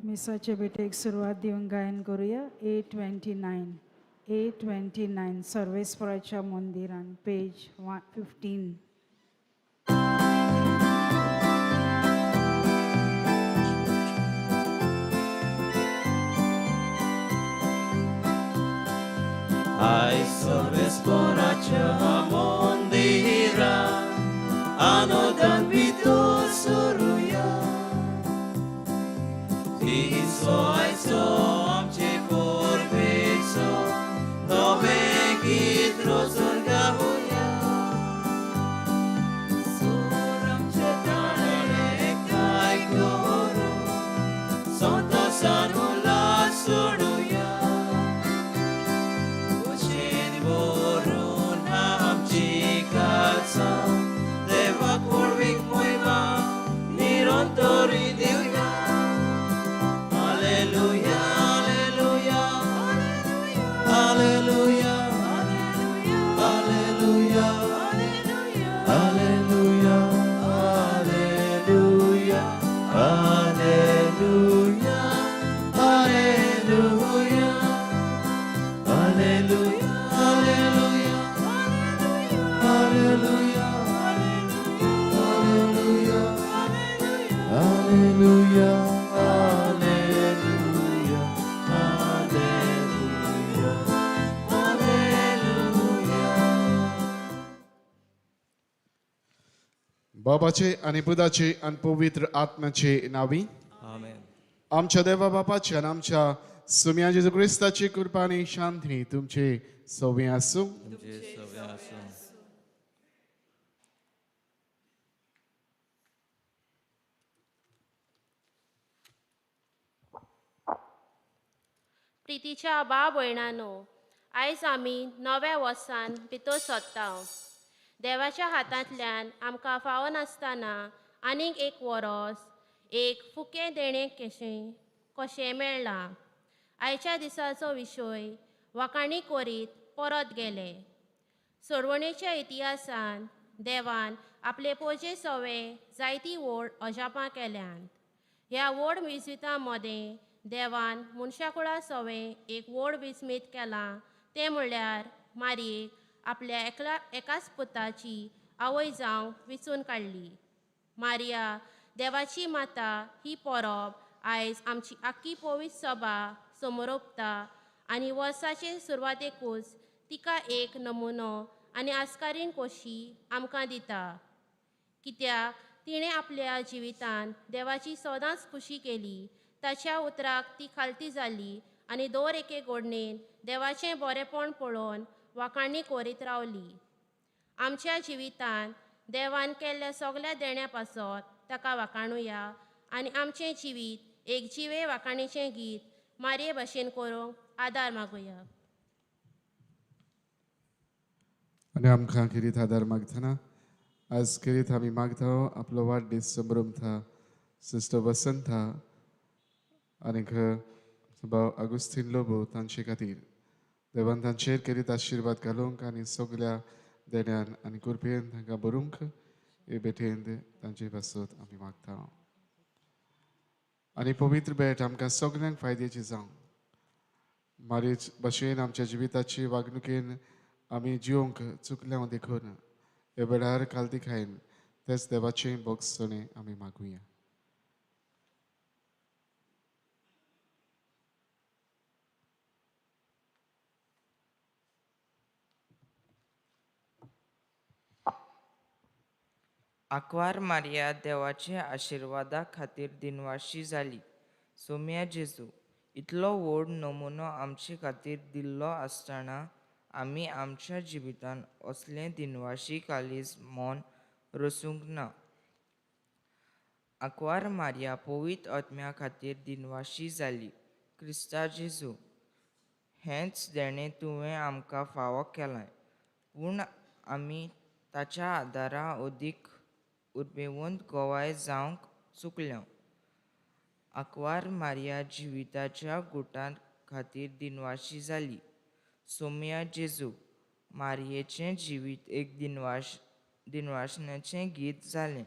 मिसाचे भेटेक सुरवात दिवन गायन करूया. A 29, A 29, सर्वेस्पराच्या मंदिरान, पेज 115. आयज सर्वेस्पराच्या मंदिरान आनंदान भितर सरुया. तिचो आयचो आमचे परबेचो नवें गीत रोजून गावया. सूर आमचे ताळे एकठांय करून संतोसान उल्हास सोडुया. कुशीन भरून आमची काळजां देवाक व्हडवीक मोहिमा निरंतरी दिवया. Hallelujah, hallelujah, hallelujah, hallelujah, hallelujah, hallelujah, hallelujah, hallelujah, hallelujah, hallelujah, hallelujah, hallelujah, hallelujah, hallelujah, hallelujah, hallelujah. बाबाचे आनी पुताचे आनी पवित्र आत्म्याचे नावी. आमेन. आमच्या देवा बापाचे आनी आमच्या सुम्या जेजू क्रिस्ताची कृपा आनी शांती तुमचे सवे आसूं. तुमचे सगळे आसूं. प्रितीच्या भाव भयणानो, आयज आमी नव्या वर्सान भितर सरता. देवाच्या हातांतल्यान आमकां फावो नासतना आनीक एक वरोस एक फुकें देणें कशें कशें मेळ्ळां. आयच्या दिसाचो विशय वाखाणी करीत परत गेले. सोडवणेच्या इतिहासान देवान आपले पोजे सवे जायती व्हड अजापां केल्यांत. ह्या व्हड विस्मितां मदें देवान मनशाकुळा सवें एक व्हड विस्मीत केलां, तें म्हणल्यार मारयेक आपल्या एकला एकाच पुताची आवय जावंक विचून काडली. मारिया देवाची माता ही परब आयज आमची आख्खी पवित्र सभा समरोपता आनी वर्साचे सुरवातेकूच तिका एक नमुनो आनी आस्कारीण कोशी आमकां दिता, कित्याक तिणें आपल्या जिवितांत देवाची सदांच खुशी केली. ताच्या उतराक ती खालती जाली आनी दर एके गोडणेन देवाचें बरेपण पळोवन वाखाणी करीत रावली. आमच्या जिवितांत देवान केल्ल्या सगल्या देण्या पासत ताका वाखाणुया आनी आमचें जिवीत एक जिवे वाखाणीचें गीत मारये भशेन करूंक आदार मागुया. आनी आमकां खेरीत आदार मागतना आज खेरीत आमी मागता आपलो वाडदीस संभ्रमता सिस्टर वसंता आनीक भाव आगुस्तीन लोबो तांचे खातीर. देवान तांचेर खेरीत आशिर्वाद घालूंक आनी सगल्या देण्यान आनी कृपेन तांकां भरूंक हे भेटेन तांचे पासत आमी मागता. आनी पवित्र भेट आमकां सगल्यांक फायद्याची जावं. मारीच भशेन आमच्या जिविताची वागणुकेन आमी जिवंक चुकल्या देखून हे वेळार खालती खायन तेच देवाचें भोगसणें आमी मागुया. आंकवार मारिया देवाच्या आशिर्वादा खातीर दिनवाशी जाली. सोम्या जेजू, इतलो व्हड नमुनो आमचे खातीर दिल्लो आसतना आमी आमच्या जिवितांत असलें दिनवाशी काळीज मन रसूंक ना. आंकवार मारिया पवित्र आत्म्या खातीर दिनवाशी जाली. क्रिस्ता जेजू, हेंच देणें तुवें आमकां फावो केलां, पूण आमी ताच्या आदारा अदीक उर्बेवंत गवाय जावंक चुकल्या. आंकवार मारिया जिविताच्या गुटां खातीर दिनवाशी जाली. सोम्या जेजू, मारयेचें जिवीत एक दिनवासण्याचें गीत जालें,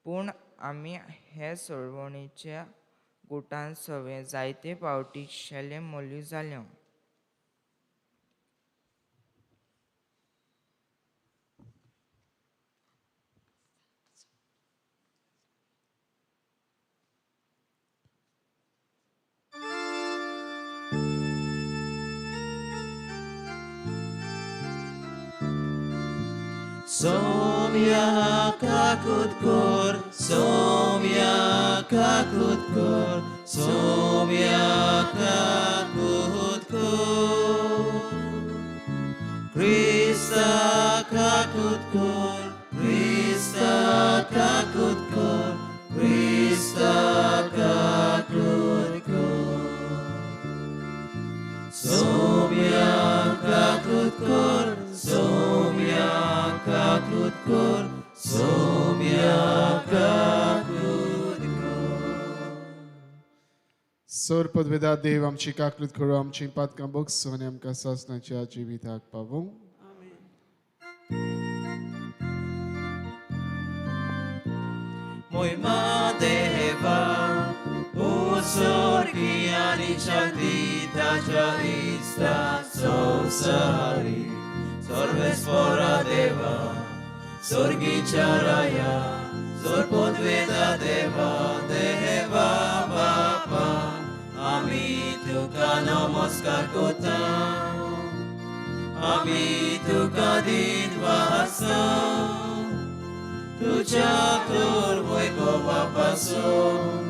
पूण आमी हे सोडवणेच्या गुटान सवें जायते पावटी शेले मोली जाल्यो. Somia kakutkor, Somia kakutkor, Somia kakutkor. Krista kakutkor, Krista kakutkor, Krista kakutkor. Somia kakutkor, Somia kakutkor, Somia kakutkor. सोर पदवेदा देव आमची काकलूत करूं, आमची पातकां बोगसूं आनी आमकां सासणाच्या जिविताक पावूं. Moima deva, usorgiani shanti tacha ista sosari, Sarvesvara deva, sorgicharaya, sorpodveda deva, deva bapa, ami tuka namaskar kota, ami tuka din vasa, तुझ्या वैभवा पासून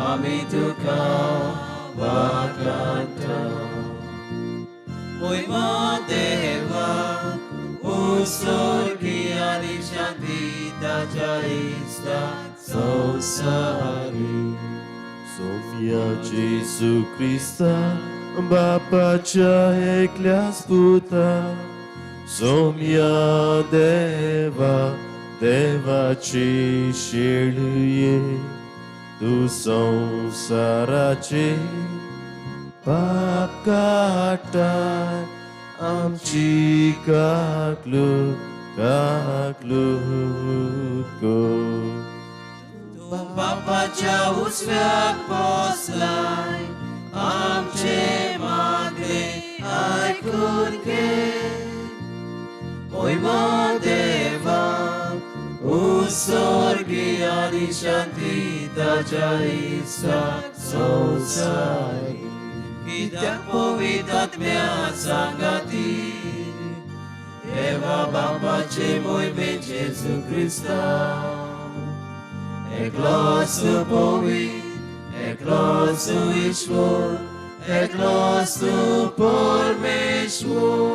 आम्ही तुका वाकांता. मोहिमा देवा, उत्सर्गी आणि शांती ताच्या इस्ता संसारी. सोम्या जेजू क्रिस्ता बापाच्या एकल्याच पुता, सोम्या देवा देवाची शेळये, तूं संवसाराचे पाप काडटाय, आमची काकलूत काकलूत कर. तूं बापाच्या उजव्याक बसलाय, आमचे मागणे आयकून घे. मोहिमा देवा, उत्सर्गी आनी शांती ताच्या इस्ता संवसारी. कित्याक पवित्र आत्म्या सांगाती, देवा बापाचे मोहिमे जेजू क्रिस्ता, एकलोच तूं पवित्र, एकलोच तूं ईश्वर, एकलोच तूं परमेश्वर.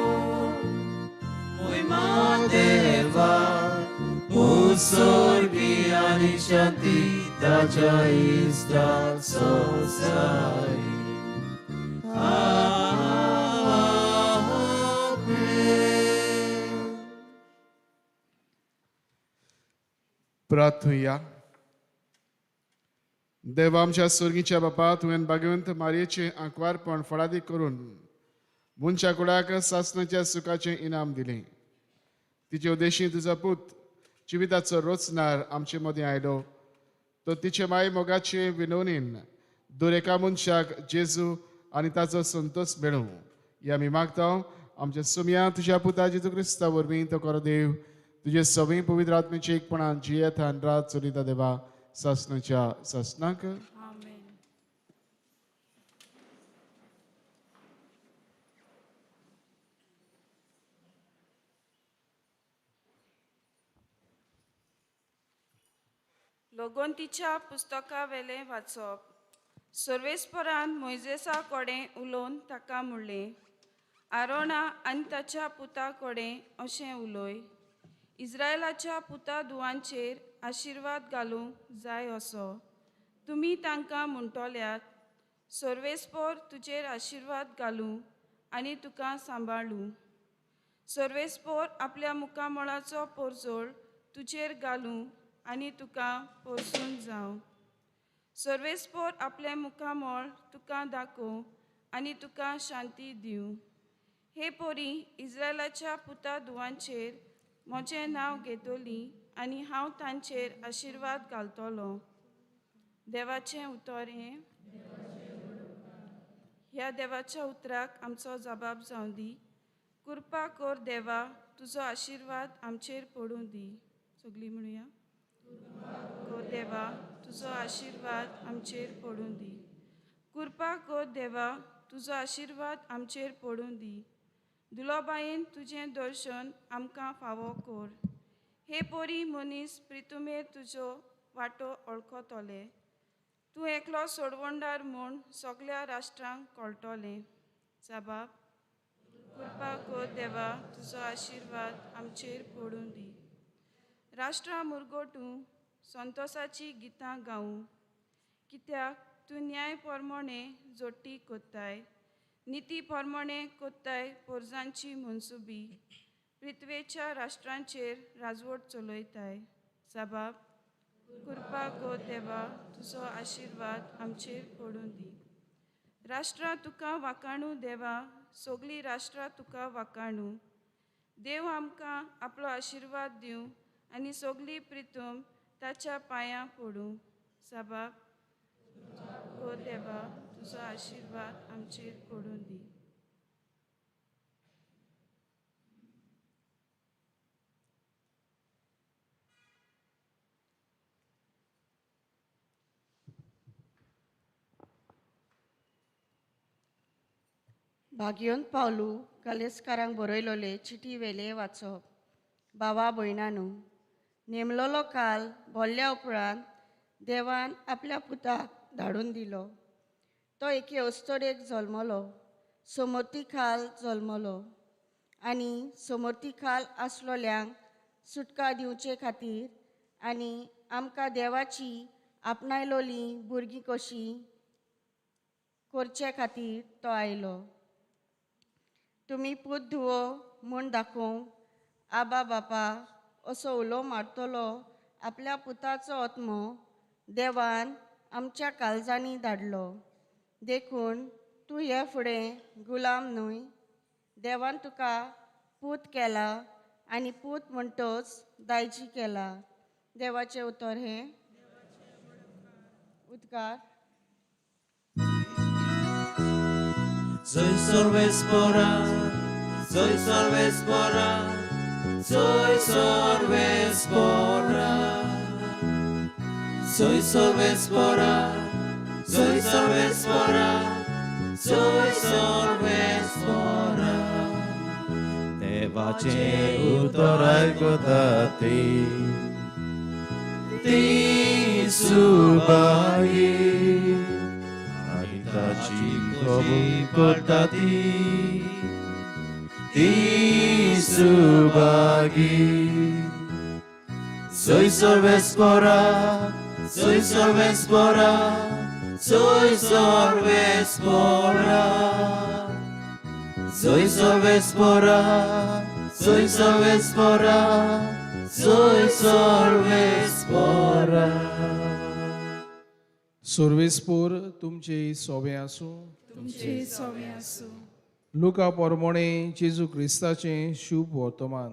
मोहिमा देवा, उत्सर्गी आनी शांती ताच्या इस्ता संवसारी. आमेन. प्रार्थुया. देवा आमच्या स्वर्गीच्या बापा, तुवें भाग्यवंत मारयेचें आंकवारपण फळादीक करून मनशा कुळाक सासणाच्या सुखाचें इनाम दिलें. तिचे उद्देशी तुजो पूत जिविताचो रोचणार आमचे मदीं आयलो, तो तिचे माय मोगाचे विनवणीन दर एका मनशाक जेजू आनी ताचो संतोश मेळूं ही आमी मागता. आमच्या सुमया तुज्या पुता जेजू क्रिस्ता वरवीं तो खरो देव तुजे सवय पवित्र आत्मेचे एकपणान जियेता आनी रात चलयता देवा सासणाच्या सासणाक. आमेन. लोगोंतीच्या पुस्तकावेलें वाचप. सर्वेस्परान मोयजेसा कडेन उलोवन ताका म्हणलें, आरोणा आनी ताच्या पुता कडेन अशें उलय, इस्रायलाच्या पुता धुवांचेर आशिर्वाद घालूंक जाय असो तुमी तांकां म्हणटल्यात, सर्वेस्पर तुजेर आशिर्वाद घालूं आनी तुका सांबाळूं. सर्वेस्पर आपल्या मुखामळाचो पोरजोळ तुजेर घालूं आनी तुका पोरसून जावं. सर्वेस्पर आपलें मुखामळ तुका दाखोवं आनी तुका शांती दिवं. हे पोरी इस्रायलाच्या पुता धुवांचेर म्हजें नांव घेतली आनी हांव तांचेर आशिर्वाद घालतलो. देवाचें उतर हें. ह्या देवाच्या उतराक आमचो जबाब जावं दी. कृपा कर देवा, तुजो आशिर्वाद आमचेर पडूं दी. सगळीं म्हणुया. कर देवा, तुजो आशिर्वाद आमचेर पडूं दी. कृपा कर देवा, तुजो आशिर्वाद आमचेर पडूं दी. दुलोबायेन तुजें दर्शन आमकां फावो कर. हे पोरी मनीस प्रितुमेर तुजो वांटो वळखतले. तूं एकलो सोडवणदार म्हूण सगल्या राष्ट्रांक कळटलें. जबाब. कृपा कर देवा, तुजो आशिर्वाद आमचेर पडूं दी. राष्ट्रां मुरगोटूं संतोसाची गितां गावूं, कित्याक तूं न्याय प्रमाणे जोटी कोत्ताय, निती प्रमाणे कोत्ताय पोरजांची मनसुबी. पृथ्वेच्या राष्ट्रांचेर राजवट चलयताय. जबाब. कृपा कर देवा, तुजो आशिर्वाद आमचेर पडूं दी. राष्ट्रां तुका वाकाणू देवा, सगळीं राष्ट्रां तुका वाकाणू. देव आमकां आपलो आशिर्वाद दिवं आनी सगळीं प्रितूम ताच्या पांयां पडूं. जबाब. कर देवा, तुजो आशिर्वाद आमचेर पडूं दी. भाग्योन पावलू कलेस्कारांक बरयलोले चिटी वेले वाचप. बाबा भयणानू, नेमलोलो काल भरल्या उपरांत देवान आपल्या पुताक धाडून दिलो. तो एके अस्तोरेक जल्मलो, समर्थी खाल जल्मलो आनी समर्थी खाल आसलोल्यांक सुटका दिवचे खातीर आनी आमकां देवाची आपणायलोली भुरगीं कशी करचे खातीर तो आयलो. तुमी पूत धुवो म्हूण दाखोवंक आबा बापा असो उलो मारतलो आपल्या पुताचो आत्मो देवान आमच्या काळजांनी धाडलो. देखून तूं हे फुडें गुलाम न्हय, देवान तुका पूत केला आनी पूत म्हणटच दायजी केला. देवाचें उतर हें. उद्गार. Soy sorvespora, soy sorvespora, soy sorvespora. Soy sorvespora, soy sorvespora, soy sorvespora. देवाचे उतर आयकता ती ती सुबाई आनी ताची खबर करता ती ती सुबागी. Soy sorvespora, soy sorvespora, soy sorvespora. Soy sorvespora, soy sorvespora, soy sorvespora. सुर्वेस्पोर तुमचे सोबे आसूं. तुमचे सोबे आसूं. लुका पोरमोणे जेजू क्रिस्ताचें शुभ वर्तमान.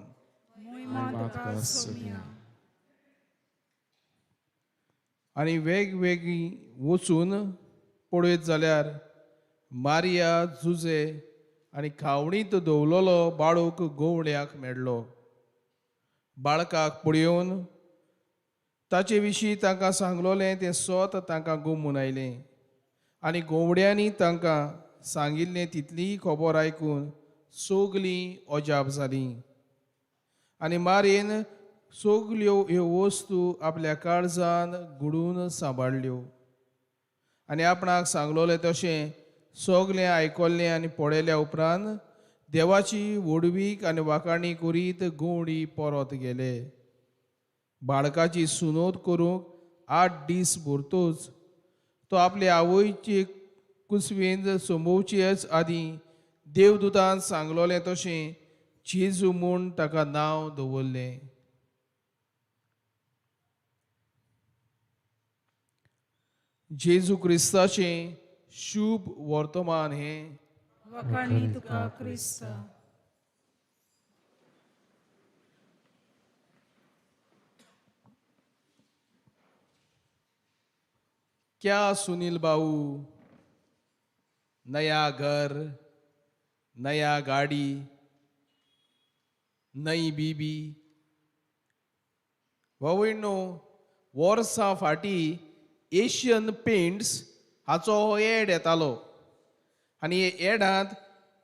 मोहिमा तुका सोम्या. आनी वेगवेगळी वचून पळयत जाल्यार मारिया जुजे आनी खावणींत दवरलेलो बाळूक गोवण्याक मेळ्ळो. बाळकाक पळयोवन ताचे विशीं तांकां सांगलोलें तें सोत तांकां गोमून आयलें आनी गोवड्यांनी तांकां सांगिल्लें तितलीय खबर आयकून सगलीं अजाप जालीं. आनी मारयेन सगल्यो ह्यो वस्तू आपल्या काळजान घडून सांबाळ्ळ्यो आनी आपणाक सांगलोलें तशें सगलें आयकल्लें आनी पळयल्या उपरांत देवाची व्हडवीक आनी वाखाणी करीत गोवडी परत गेले. बाळकाची सुनोत करूंक 8 दीस भरतोच तो आपले आवयचे कुसवेंत सोंपोवचेच आदीं देवदूतान सांगलोलें तशें जेजू म्हूण ताका नांव दवरलें. जेजू क्रिस्ताचें शुभ वर्तमान हें. वखाणी तुका क्रिस्ता. क्या सुनील भाऊ, नया घर, नया गाडी, नई बीबी. भावयणो, वर्सां फाटीं एशियन पेंट्स हाचो हो एड येतालो आनी एडांत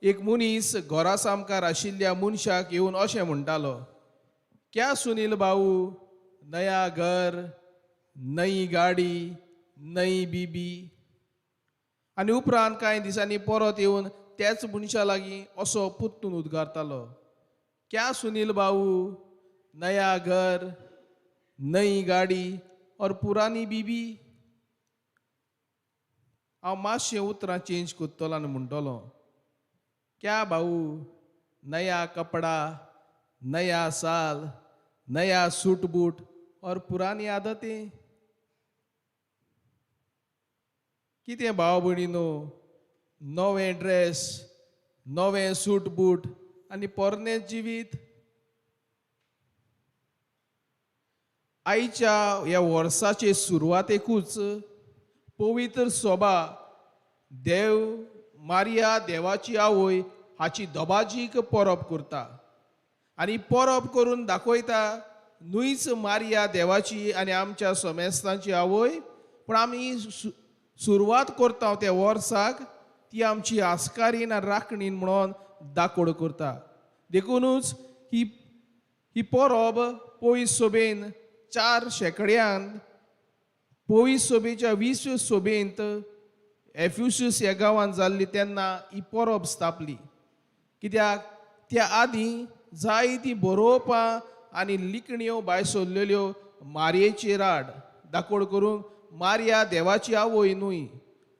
एक मनीस घरा सामकार आशिल्ल्या मनशाक येवन अशें म्हणटालो, क्या सुनील भाऊ, नया घर, नई गाडी, नई बीबी. आनी उपरांत कांय दिसांनी परत येवन त्याच मनशा लागीं असो पुत्तून उद्गारतालो, क्या सुनील भाऊ, नया घर, नई गाडी और पुरानी बीबी. हांव मातशें उतरां चेंज करतलो आनी म्हणटलो, क्या भाऊ, नया कपडा, नया साल, नया सूट बूट और पुरानी आदती. कितें भाव भयणीनो, नवें ड्रेस, नवें सूट बूट आनी पोरणें जिवीत. आयच्या ह्या वर्साचे सुरवातेकूच पवित्र सोबा देव मारिया देवाची आवय हाची दबाजीक परब करता आनी परब करून दाखयता न्हूच मारिया देवाची आनी आमच्या समेस्तांची आवय, पूण आमी सुरवात करता त्या वर्साक ती आमची आस्कारीन आनी राखणीन म्हणून दाकोड करता. देखुनूच ही ही परब पयस सोबेन 4 शेंकड्यान पयस सोबेच्या 20 सोबेंत एफ्युसियस ह्या गांवांत जाल्ली तेन्ना ही परब स्थापली. कित्याक त्या आदीं जायतीं बरोवपां आनी लिखण्यो भायर सोडलेल्यो मारयेचेर आड दाकोड करूंक मारिया देवाची आवय न्हय,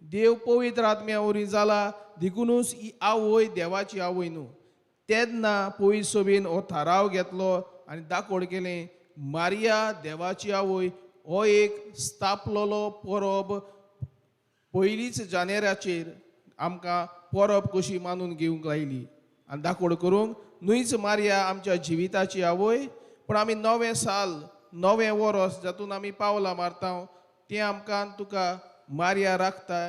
देव पवित्र आत्म्या वरवीं जाला देखुनूच ही आवय देवाची आवय न्हू. तेन्ना पयस सोबेन हो थाराव घेतलो आनी दाकोड केलें मारिया देवाची आवय हो एक स्थापलेलो परब पयलींच जानेराचेर आमकां परब कशी मानून घेवंक लायली आनी दाकोड करूंक न्हूच मारिया आमच्या जिविताची आवय, पूण आमी नवें साल, नवें वरस जातून आमी पावलां मारता तें आमकां तुका मारिया राखता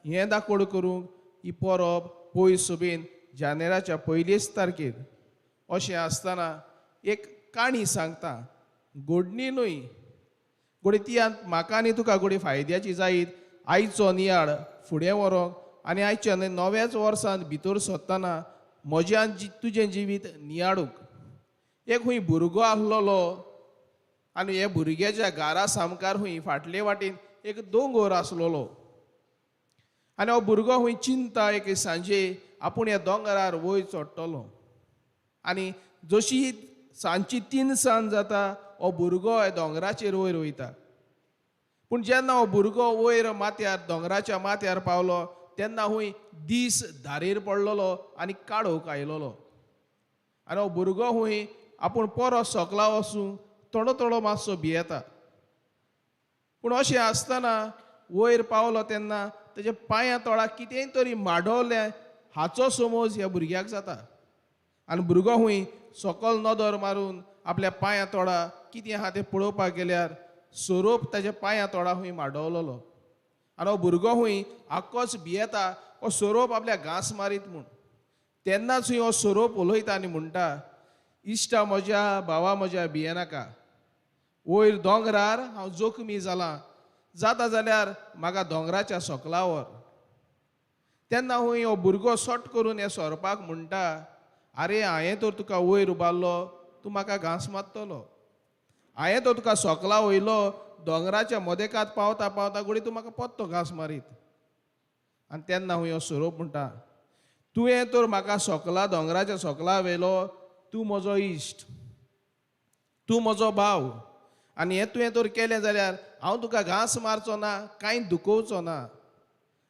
हें दाकोड करूंक ही परब पयस सोबेन जानेराच्या पयलेच तारखेर. अशें आसतना एक काणी सांगता, गोडणी न्हय, गोडी ती म्हाका आनी तुका गोडी फायद्याची जायत. आयचो नियाळ फुडें व्हरोंक आनी आयच्या नव्याच वर्सांत भितर सरतना म्हज्यान तुजें जिवीत नियाळूंक. एक खूंय भुरगो आसलेलो आनी ह्या भुरग्याच्या घरा सामकार खूंय फाटले वाटेन एक दोंगर आसलेलो आनी हो भुरगो खूंय चिंता एक सांजे आपूण ह्या दोंगरार वयर चडटलो आनी जशी सांजची 3 सांज जाता हो भुरगो ह्या दोंगराचेर वयर वयता. पूण जेन्ना हो भुरगो वयर माथ्यार दोंगराच्या माथ्यार पावलो तेन्ना खूंय दीस धारेर पडलेलो आनी काळोख आयलेलो आनी हो भुरगो खूंय आपूण परत सकला वचूंक थोडो थोडो मातसो भियेता. पूण अशें आसतना वयर पावलो तेन्ना तेज्या पांया तोळाक कितेंय तरी माडवलें हाचो समज ह्या भुरग्याक जाता आनी भुरगो खूंय सकल नदर मारून आपल्या पांया तोळा कितें आहा तें पळोवपाक गेल्यार सोरोप ताच्या पांया तोळा खूंय माडवलेलो आनी हो भुरगो खूंय आक्कोच भियेता हो सोरोप आपल्या घांस मारीत म्हूण. तेन्नाच खूंय हो सोरोप उलयता आनी म्हणटा, इश्टा म्हज्या, भावा म्हज्या, भियेनाका, वयर दोंगरार हांव जोखमी जालां, जाता जाल्यार म्हाका दोंगराच्या सकला व्हर. तेन्ना खूंय हो भुरगो सट करून ह्या सोरपाक म्हणटा, आरे हांवें तर तुका वयर उबारलो, तूं म्हाका घांस मारतलो, हांवें तर तुका सकला वयलो, दोंगराच्या मदेकात पावता पावता घोडी तूं म्हाका पत्तो घांस मारीत. आनी तेन्ना खूंय हो सोरोप म्हणटा, तुवें तर म्हाका सकला दोंगराच्या सकला व्हेलो, तूं म्हजो इश्ट, तूं म्हजो भाव आनी हें तुवें तर केलें जाल्यार हांव तुका घांस मारचो ना, कांय दुखोवचो ना.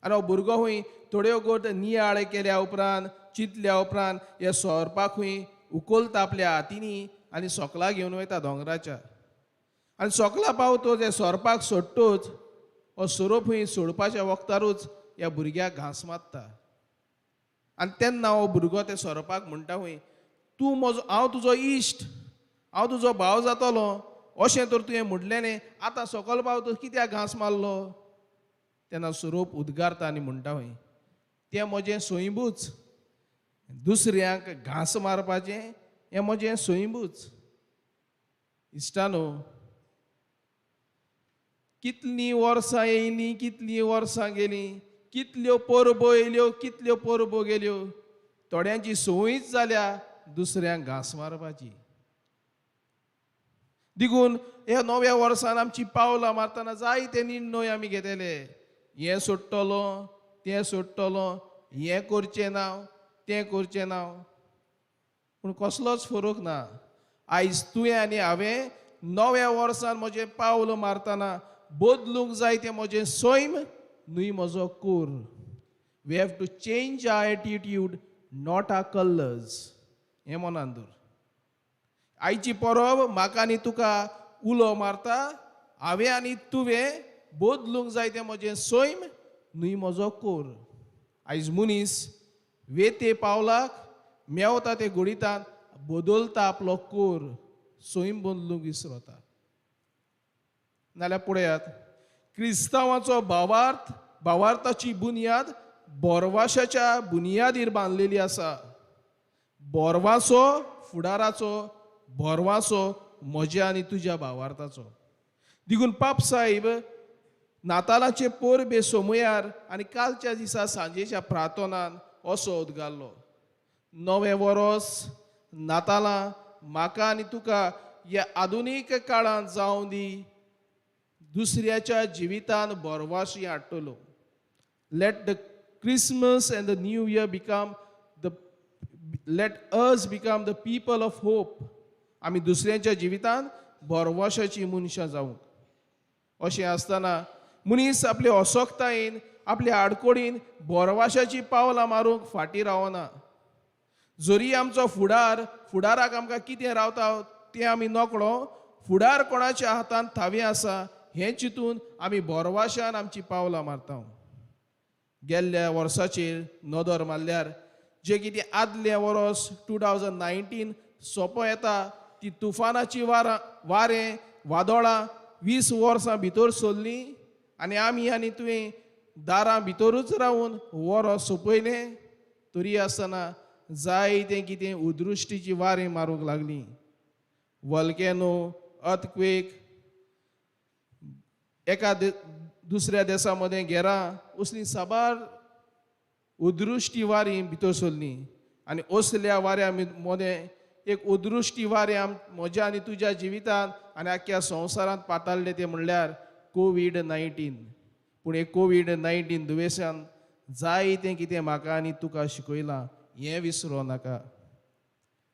आनी हो भुरगो खूंय थोड्यो गोट नियाळ केल्या उपरांत चिंतल्या उपरांत ह्या सोरपाक खूंय उखलता आपल्या हातींनी आनी सकला घेवन वयता दोंगराच्या आनी सकला पावतोच ह्या सोरपाक सोडटोच हो सोरोप खूंय सोडपाच्या वखदारूच ह्या भुरग्याक घांस मारता. आनी तेन्ना हो भुरगो त्या सोरोपाक म्हणटा खूंय, तूं म्हजो, हांव तुजो इश्ट, हांव तुजो भाव जातलो अशें तर तुवें म्हणलें न्ही, आतां सकल पावतो कित्याक घांस मारलो? तेन्ना सोरोप उद्गारता आनी म्हणटा खंय तें म्हजें सोयंबूच, दुसऱ्यांक घांस मारपाचें हें म्हजें सोयंबूच. इश्टानो, कितलीं वर्सां येयलीं, कितलीं वर्सां गेलीं, कितल्यो परबो येयल्यो, कितल्यो परबो गेल्यो, थोड्यांची संवयूच जाल्या दुसऱ्यांक घांस मारपाची. देखून ह्या नव्या वर्सान आमची पावलां मारतना जायते निर्णय आमी घेतले, हें सोडटलो, तें सोडटलो, हें करचें ना, तें करचें ना, पूण कसलोच फरक ना. आयज तुवें आनी हांवें नव्या वर्सान म्हजें पावल मारतना बदलूंक जाय तें म्हजें सैम न्हय म्हजो कोर. We have to change our attitude, not our colours. हें मनान दवर. आयची परब म्हाका आनी तुका उलो मारता, हांवें आनी तुवें बदलूंक जाय तें म्हजें सैम न्हय म्हजो कोर. आयज मनीस वेते पावलाक मेवता ते गोडितान बदलता आपलो कोर, सैम बदलूंक विसरता. नाल्यार पळयात, क्रिस्तांवाचो भावार्थ, भावार्थाची बुन्याद बोरवाशाच्या बुन्यादीर बांदलेली आसा. बोरवासो फुडाराचो, बोरवासो म्हज्या आनी तुज्या भावार्थाचो. देखून पाप साहेब नातालाचे परबे सोमयार आनी कालच्या दिसा सांजेच्या प्रार्थनान असो उद्गारलो, नवें वरोस नातालां म्हाका आनी तुका ह्या आधुनीक काळांत जावं दी, दुसऱ्याच्या जिवितान बोरवाशी हाडटलो. Let the Christmas and the new year become the, let us become the people of hope. आमी दुसऱ्यांच्या जिवितान बोरवाशाची मनशां जावंक. अशें आसतना मनीस आपले असक्तायेन, आपल्या आडकोडीन बोरवाशाची पावलां मारूंक फाटीं रावना. जरी आमचो फुडार, फुडाराक आमकां कितें रावता तें आमी नकळो, फुडार कोणाच्या हातांत थावें आसा हें चिंतून आमी बोरवाशान आमची पावलां मारता. गेल्ल्या वर्साचेर नदर मारल्यार जे कितें आदलें वर्स 2019 सोंपो येता ती तुफानाची वारां, वारें, वादोळां 20 वर्सां भितर सरलीं आनी आमी आनी तुवें दारां भितरूच रावन वरस सोंपयलें. तरी आसतना जायतें कितें उदृश्टीची वारें मारूंक लागलीं. वॉल्केनो, अर्थक्वेक, एका दुसऱ्या देसा मदें घेरां, असलीं साबार उदृश्टी वारीं भितर सरलीं. आनी असल्या वाऱ्या मदें एक उदृश्टी वारें आम म्हज्या आनी तुज्या जिवितांत आनी आख्ख्या संवसारांत पाताळ्ळें तें म्हणल्यार कोवीड-19. पूण हे कोवीड-19 दुयेंसान जायतें कितें म्हाका आनी तुका शिकयलां हें विसरो नाका.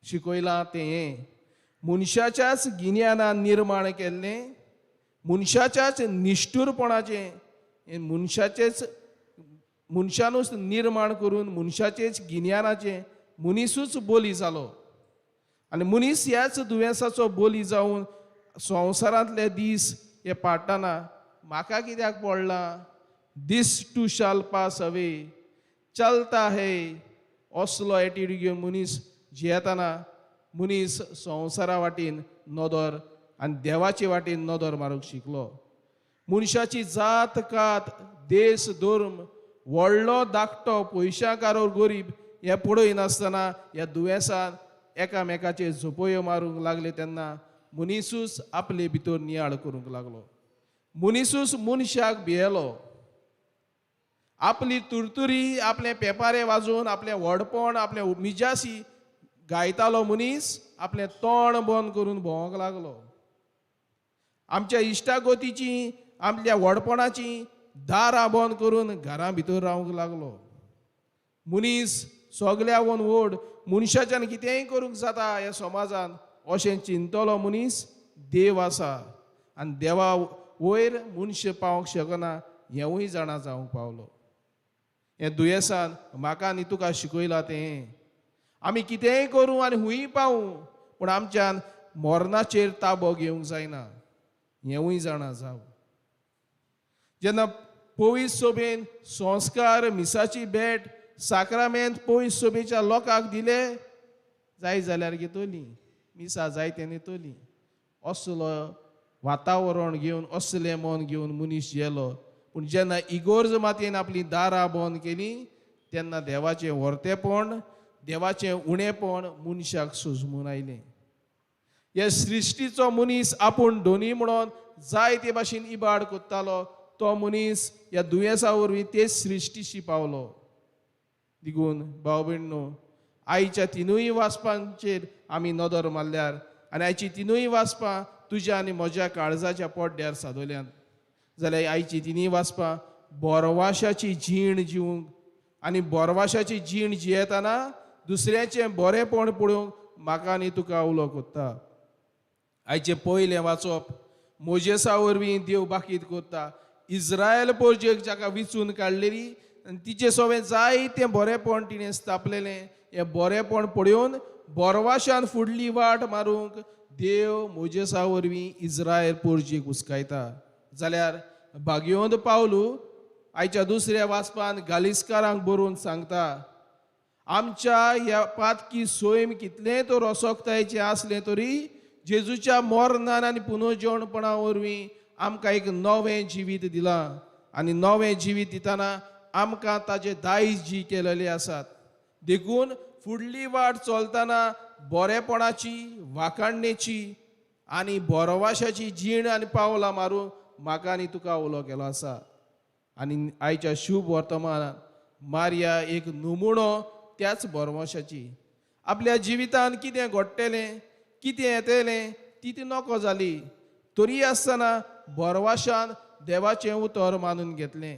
शिकयलां तें हें, मनशाच्याच गिन्यानान निर्माण केल्लें, मनशाच्याच निश्ठूरपणाचें, हें मनशाचेच, मनशानूच निर्माण करून मनशाचेच गिन्यानाचें मनीसूच बोली जालो. आनी मनीस ह्याच दुयेंसाचो बोली जावन संवसारांतले दीस हे पाडटना म्हाका कित्याक पडलां, this too shall pass away, चलता है, असलो एटिट्यूड घेवन मनीस जियेतना मनीस संवसारा वाटेन नदर आनी देवाचे वाटेन नदर मारूंक शिकलो. मनशाची जात कात, देश, धर्म, व्हडलो धाकटो, पयशांकार गरीब हें पळयनासतना ह्या दुयेंसान एकामेकाचेर झोपयो मारूंक लागले. तेन्ना मनीसूच आपले भितर नियाळ करूंक लागलो. मनीसूच मनशाक भियेलो. आपली तुरतुरी, आपलें पेपारे वाजोवन, आपलें व्हडपण, आपलें मिजासी गायतालो मनीस आपलें तोंड बंद करून भोंवंक लागलो. आमच्या इश्टागतीची, आपल्या व्हडपणाची दारां बंद करून घरां भितर रावंक लागलो. मनीस सगल्यावन व्हड, मनशाच्यान कितेंय करूंक जाता ह्या समाजान अशें चिंतलो मनीस देव आसा आनी देवा वयर मनश पावंक शकना हेंवूय जाणा जावंक पावलो. हें दुयेंसान म्हाका आनी तुका शिकयलां तें, आमी कितेंय करूं आनी हुंय पावूं पूण आमच्यान मरणाचेर ताबो घेवंक जायना हेंवूय जाणा जावं. जेन्ना पवित्र सोबेन संस्कार, मिसाची भेट, साक्रामेंत पवित्र सोबेच्या लोकांक दिले, जाय जाल्यार घेतली, मिसा जाय तें येतली, असलो वातावरण घेवन, असलें मन घेवन मनीस जेलो. पूण जेन्ना इगोर्ज मातयेन आपलीं दारां बंद केलीं तेन्ना देवाचें व्हरतेपण, देवाचें उणेपण मनशाक सुजमून आयलें. हे सृश्टीचो मनीस आपूण दोनी म्हणून जाय ते भाशेन इबाड कोत्तालो, तो मनीस ह्या दुयेंसा वरवीं तेच सृश्टीशी पावलो. देखून भाव भयणींनो, आयच्या तिनूय वाचपांचेर आमी नदर मारल्यार आनी आयची तिनूय वाचपां तुज्या आनी म्हज्या काळजाच्या पड्ड्यार सादोल्यान जाल्यार आयची तिनूय वाचपां बोरवाशाची जीण जिवंक आनी बोरवाशाची जीण जियेतना दुसऱ्याचें बरेंपण पळोवंक म्हाका आनी तुका उलो कोत्ता. आयचें पयलें वाचप मोजेसा वरवीं देव बाकीत कोत्ता. इस्रायल पोरजेक जाका विचून काडलेली आनी तिचे सवें जायतें बरेंपण तिणें स्थापलेलें, हें बरेंपण पळोवन बोरवाशान फुडली वाट मारूंक देव मोजेसा वरवीं इस्रायल पोरजेक उस्कायता. जाल्यार भाग्यवंत पावलू आयच्या दुसऱ्या वाचपान गालिस्कारांक बरोवन सांगता, आमच्या ह्या पातकी सोयम कितलें तर असोकतायेचें आसलें तरी जेजूच्या मरणान आनी पुनर्जेवणपणा वरवीं आमकां एक नवें जिवीत दिलां आनी नवें जिवीत दितना आमकां ताजे दायज जी केलेले आसात. देखून फुडली वाट चलतना बरेपणाची, वाखाणणेची आनी बोरवाशाची जीण आनी पावलां मारूंक म्हाका आनी तुका उलो केलो आसा. आनी आयच्या शुभ वर्तमानात मारिया एक नमुणो त्याच बोरवाशाची. आपल्या जिवितान कितें घडटलें, कितें येतलें ती ती नको जाली, तरी आसतना बोरवाशान देवाचें उतर मानून घेतलें.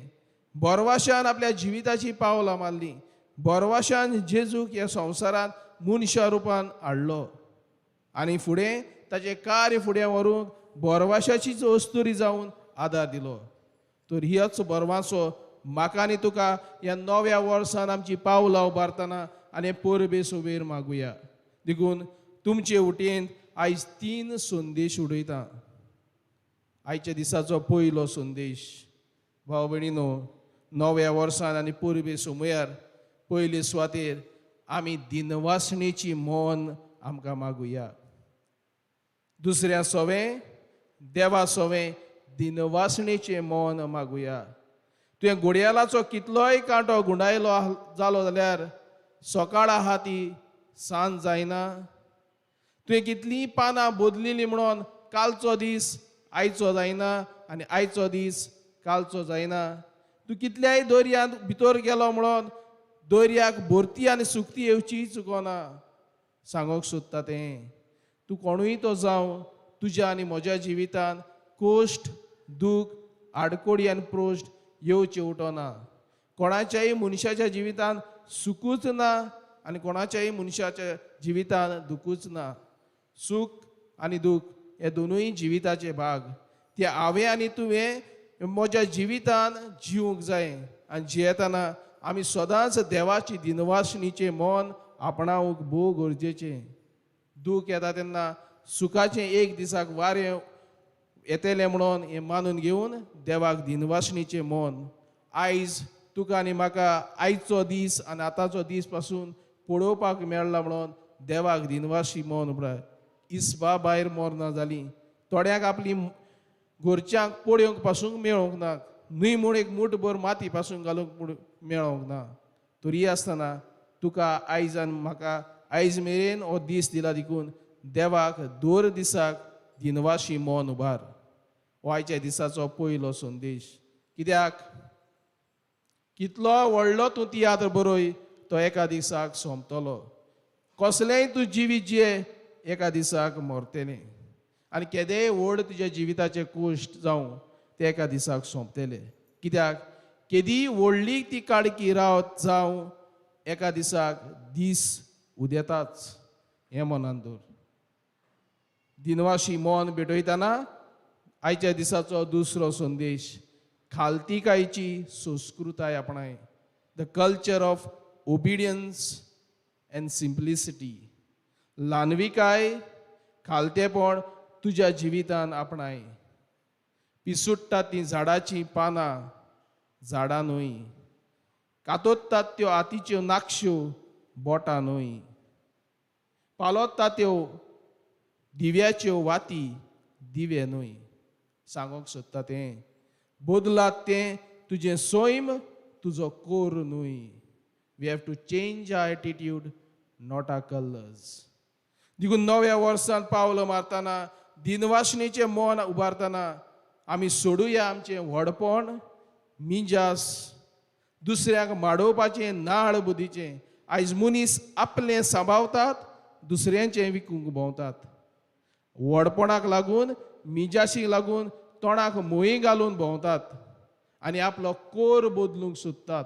बोरवाशान आपल्या जिविताची पावलां मारलीं. बोरवाशान जेजूक ह्या संवसारांत मनशा रुपान हाडलो आनी फुडें ताचें कार्य फुडें व्हरूंक बोरवाशाचीच अस्तुरी जावन आदार दिलो. तर ह्योच बोरवासो म्हाका आनी तुका ह्या नव्या वर्सान आमची पावलां उबारतना आनी परबे सोबेर मागुया. देखून तुमचे वटेन आयज 3 संदेश उडयता. आयच्या दिसाचो पयलो संदेश, भाव भयणीनो, नव्या वर्सान आनी परबे सोमयार पयले सुवातेर आमी दिनवासणेची मन आमकां मागुया. दुसऱ्या सोवें देवा सोवें दिनवासणेचें मन मागुया. तुवें घोडयालाचो कितलोय कांटो गुंडायलो जालो जाल्यार सकाळ आहा ती सांज जायना. तुवें कितलीं पानां बदलिलीं म्हणून कालचो दीस आयचो जायना आनी आयचो दीस कालचो जायना. तूं कितल्याय दर्यांत भितर गेलो म्हणून दर्याक भरती आनी सुकती येवची चुकोना. सांगूंक सोदता तें, तूं कोणूय तो जावं, तुज्या आनी म्हज्या जिवितान कोश्ट, दूख, आडकोडी आनी प्रोश्ट येवचे उठना. कोणाच्याय मनशाच्या जिवितान सुकूच ना आनी कोणाच्याय मनशाच्या जिवितान दुखूच ना. सूख आनी दूख हे दोनूय जिविताचे भाग. ते हांवें आनी तुवें म्हज्या जिवितान जिवंक जाय आनी जियेतना आमी सदांच देवाची दिनवासणीचें मन आपणावंक भोव गरजेचें. दूख येता तेन्ना सुखाचें एक दिसाक वारें येतलें म्हणून हें मानून घेवन देवाक दिनवासणीचें मन आयज तुका आनी म्हाका आयचो दीस आनी आतांचो दीस पासून पळोवपाक मेळ्ळा म्हणून देवाक दिनवासी मन उपरांत. इसबा भायर मरना जाली, थोड्यांक आपली घरच्यांक पळोवंक पासून मेळोंक ना, न्हय म्हूण एक मूठभर माती पासून घालूंक मेळोंक ना. तरी आसतना तुका आयज आनी म्हाका आयज मेरेन हो दीस दिला देखून देवाक दर दिसाक दिनवाशी मन उबार. हो आयच्या दिसाचो पयलो संदेश. कित्याक कितलो व्हडलो तूं तियात्र बरय तो एका दिसाक सोंपतलो. कसलेंय तूं जिवीत जिये एका दिसाक मरतलें आनी केदेय व्हड तुज्या जिविताचे कोश्ट जावं ते एका दिसाक सोंपतले. कित्याक केदी व्हडली ती काडकी रावत जावं एका दिसाक दीस उदेताच हें मनान दवर. दिनवाशी मन भेटयतना आयच्या दिसाचो दुसरो संदेश, खालतीकायची संस्कृताय आपणाय, the culture of obedience and simplicity. ल्हानविकाय, खालतेपण तुज्या जिवितान आपणाय. पिसुट्टात तीं झाडाचीं पानां, झाडां न्हय. कातोत्तात त्यो आतीच्यो नाकश्यो, बोटां न्हय. पालोत्ता त्यो दिव्याच्यो वाती, दिवे न्हय. सांगूंक सोदता तें, बदलात तें तुजें सैम, तुजो कोर न्हय. We have to change our attitude, not our colours. देखून नव्या वर्सांत पावल मारतना, दिनवासणेचें मन उबारतना आमी सोडुया आमचें व्हडपण, मिजास, दुसऱ्यांक माडोवपाचें नाळ बुद्धीचें. आयज मनीस आपलें सांबाळतात, दुसऱ्यांचें विकूंक भोंवतात. व्हडपणाक लागून, मिजाशीक लागून तोंडाक मोही घालून भोंवतात आनी आपलो कोर बदलूंक सोदतात.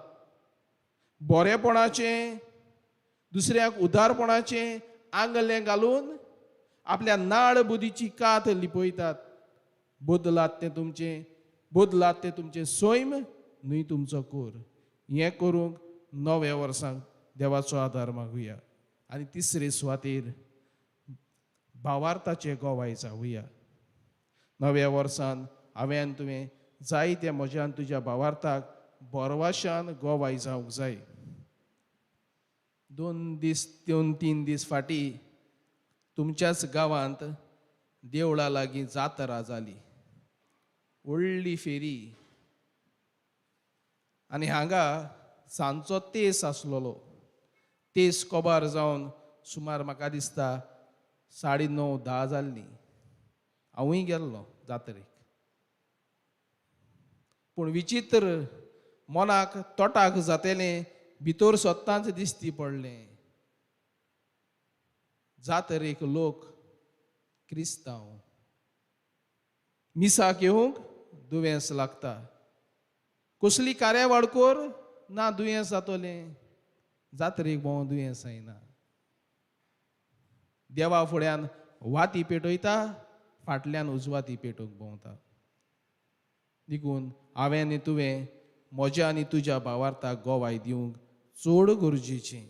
बरेपणाचें, दुसऱ्यांक उदारपणाचें आंगलें घालून आपल्या नाळ बुद्धीची कात लिपयतात. बदलात तें तुमचें, बदलात तें तुमचें सैम न्हय तुमचो कोर. हें करूंक नव्या वर्सांक देवाचो आदार मागुया. आनी तिसरे सुवातेर भावार्थाचे गोवाय जावया. नव्या वर्सान हांवें आनी तुवें जायते म्हज्या आनी तुज्या भावार्थाक बोरवाशान गोवाय जावंक जाय. 2 दीस 2-3 दीस फाटीं तुमच्याच गांवांत देवळा लागीं जात्रा जाली, व्हडली फेरी. आनी हांगा सांजचो तेस आसलेलो. तेस कोबार जावन सुमार म्हाका दिसता 9:30-10 जाल्लीं. हांवूय गेल्लो जात्रेक. पूण विचित्र मनाक तोटाक जातेलें भितर सोत्तांच दिसती पडलें. जात्रेक लोक क्रिस्तांव, मिसाक येवंक दुयेंस लागता, कसली कार्यावळ कर ना दुयेंस जातलें, जात्रेक भोंव दुयेंस जायना. देवा फुड्यान वाती पेटयता, फाटल्यान उजवाती पेटोवंक भोंवता. देखून हांवें आनी तुवें म्हज्या आनी तुज्या भावार्थाक गोवाय दिवंक चड गरजेचें.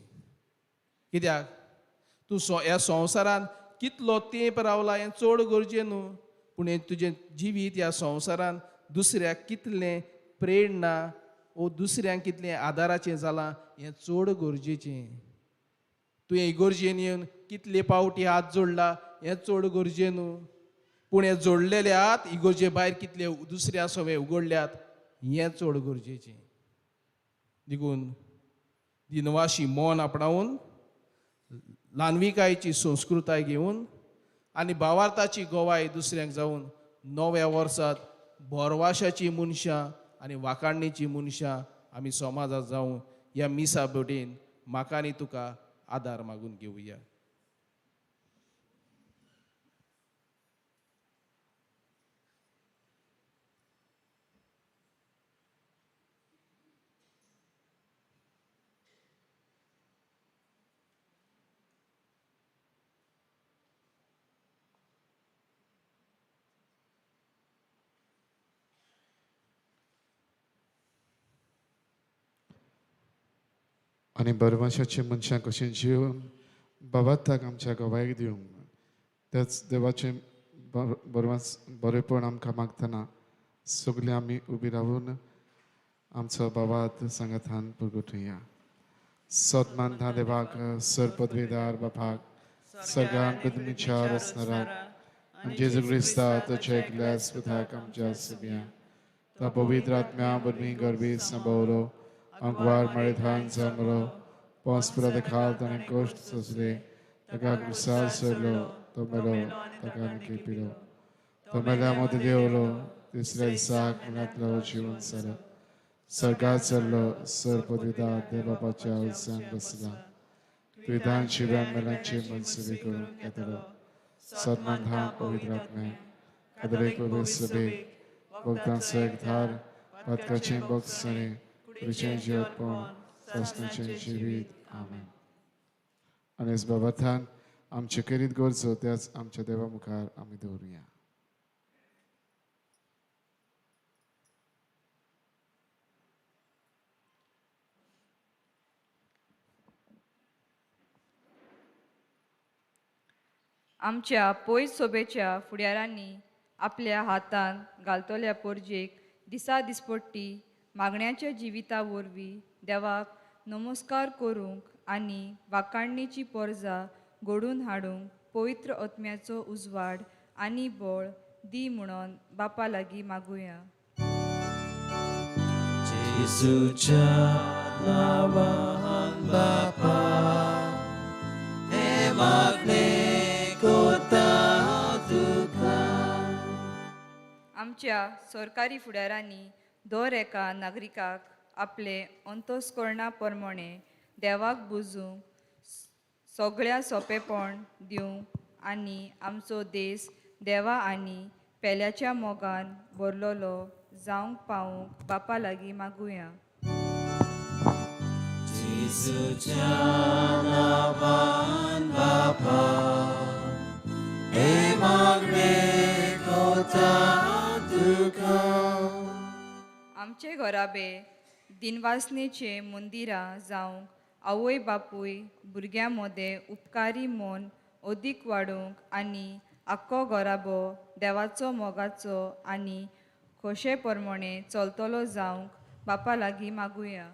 कित्याक तूं ह्या संवसारान कितलो तेंप रावला हें चड गरजें न्हू, पूण हें तुजें जिवीत ह्या संवसारान दुसऱ्याक कितलें प्रेरणा ओ दुसऱ्यांक कितलें आदाराचें जालां हें चड गरजेचें. तुवें इगर्जेन येवन कितले पावटी हात जोडला हें चड गरजें न्हू, पूण हे जोडलेले हात इगर्जे भायर कितले दुसऱ्या सवे उगडल्यात हें चड गरजेचें. देखून दिनवाशी मन आपणावन, ल्हानविकायेची संस्कृताय घेवन आनी भावार्थाची गोवाय दुसऱ्यांक जावन नव्या वर्सांत बोरवाशाची मनशां आनी वाखाणणेची मनशां आमी समाजांत जावन ह्या मिसा बोटीन म्हाका आनी तुका आदार मागून घेवया. आनी बरवाशाचे मनशां कशें जिवन बाबाताक आमच्या गवायक दिवंक त्याच देवाचें बरवास बरेपण आमकां मागतना सगळीं आमी उबी रावून आमचो बाबात सांगातान पुरगुटुया. सतमान धा देवाक सर पदवीदार बापाक सगळ्यांक कदमीच्या रचणाराक आनी जेजू क्रिस्ता ताच्या एकल्या सुताक आमच्या सगळ्या त्या पवित्र आत्म्या वरवीं गरबी सांबावलो अंकवार मळेधान जमलो पोसपुरा खाल ताणें कश्ट सोंसले ताका क्रुसार सरलो तो मेलो ताका आनी पिलो तो मेल्या मदीं देंवलो तिसऱ्या दिसाक मनांतलो जिवन जालो सर्गात चल्लो सर पदवीदार देव बापाच्या उज्यान बसला विधान शिव्यान मेलांची मनसुबी करूंक येतलो सदमान धाम पवित्र आत्म्या कदरेक सभेक भक्तांचो एक धार पदकाचें बोगसणें कुडीचें जिवतपण सासणाचें जिवीत. आमेन. आनी बाबाथान आमचे करीत गरजो त्याच आमच्या देवा मुखार आमी दवरुया. आमच्या पयस सोबेच्या फुडाऱ्यांनी आपल्या हातान घालतल्या पोरजेक दिसा दिसपट्टी मागण्याच्या जिविता वरवीं देवाक नमस्कार करूंक आनी वाखाणणेची पोरजा घडून हाडूंक पवित्र आत्म्याचो उजवाड आनी बळ दी म्हणून बापा लागीं मागुया. जेजूच्या नांवान बापा हें मागणें कोता तुका. आमच्या सरकारी फुडारांनी दर एका नागरिकाक आपले अंतस्कर्णा प्रमाणे देवाक बुजूंक सगळ्या सोंपेपण दिवंक आनी आमचो देश देवा आनी पेल्याच्या मोगान भरलेलो जावंक पावूंक बापा लागीं मागुया. जेजूच्या नांवान बापा हें मागणें कोता तुका. आमचे घराबे दिनवासनेचे मंदिरां जावंक आवय बापूय भुरग्यां मदें उपकारी मन अदीक वाडोवंक आनी आख्खो घराबो देवाचो मोगाचो आनी खोशे प्रमाणे चलतलो जावंक बापा लागीं मागुया.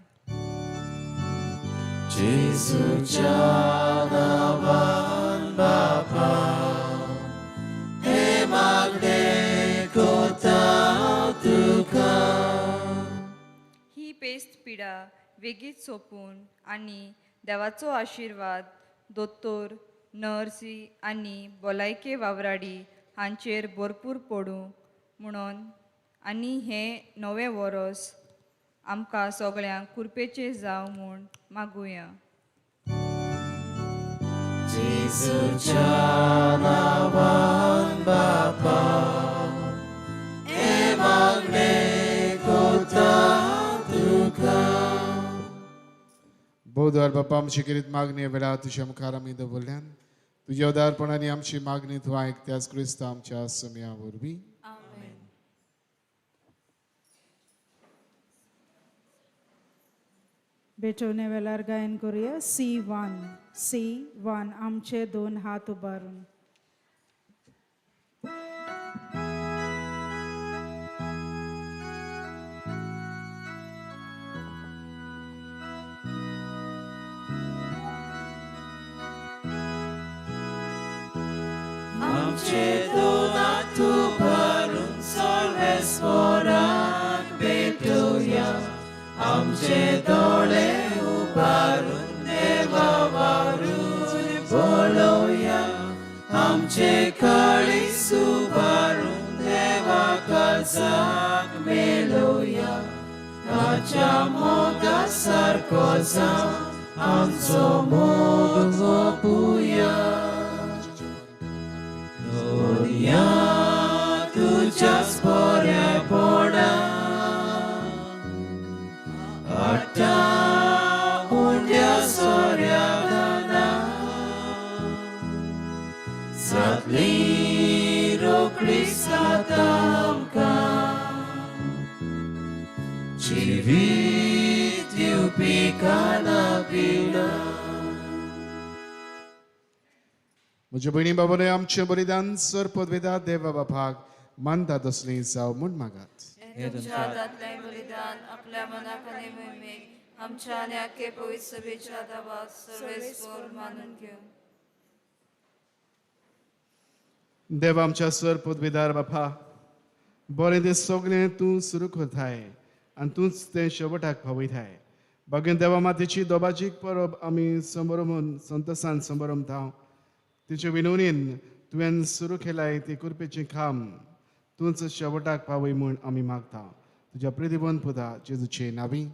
जेजूच्या नांवान बापा हें मागणें कोता तुका. ही पेस्त पिडा वेगीच सोंपून आनी देवाचो आशिर्वाद दोतोर, नर्सी आनी भलायके वावराडी हांचेर भरपूर पडूं म्हणून आनी हें नवें वरोस आमकां सगळ्यांक कुरपेचें जावं म्हूण मागुया. जेजूच्या नांवान बापा हें मागणें कोता तुका. भोवदार बापा आमची किरीत मागणी वेळा तुज्या मुखार आमी दवरल्यान तुज्या उदारपणान आमची मागणी तूं आयक त्याच क्रिस्त आमच्या समया वरवीं. भेटवणे वेळार गायन करूया C1 C1 आमचे दोन हात उबारून. आमचे दोन हात उबारून सर्वेस्पराक भेटोवया. आमचे दोळे उबारून देवा वारून पळोवया. आमचे काळीज उबारून देवा काळजाक मेळोवया. ताच्या मोगा सारको जावन आमचो मोग ओपुया. दुनिया तुज्याच बरेपणा हाडटा उंड्या सोऱ्या दाना जातली रोखडी सात आमकां जिवीत दिवपी खाणा पिणा. म्हज्या भयणी बाबांनो आमचें बलिदान सर पदवेदा देवा बापाक मानता तसलीं जावं म्हूण मागात. हें तुमच्या हातांतलें बलिदान आपल्या मनाक आनी मोहिमेक आमच्या आनी आख्खे पवित्र सभेच्या दावाक सर्वेस्पर मानून घेवं. देवा आमच्या सर पदवेदार बापा बरें तें सगळें तूं सुरू करताय आनी तूंच तें शेवटाक पावयताय. बागेन देवा मातेची दोबाजीक परब आमी संबरमून संतोसान संबरमता. तिचे विनवणीन तुवें सुरू केलाय ती कुरपेचें काम तूंच शेवटाक पावय म्हूण आमी मागता. तुज्या प्रतिबंध पुता जेजूचे नावी.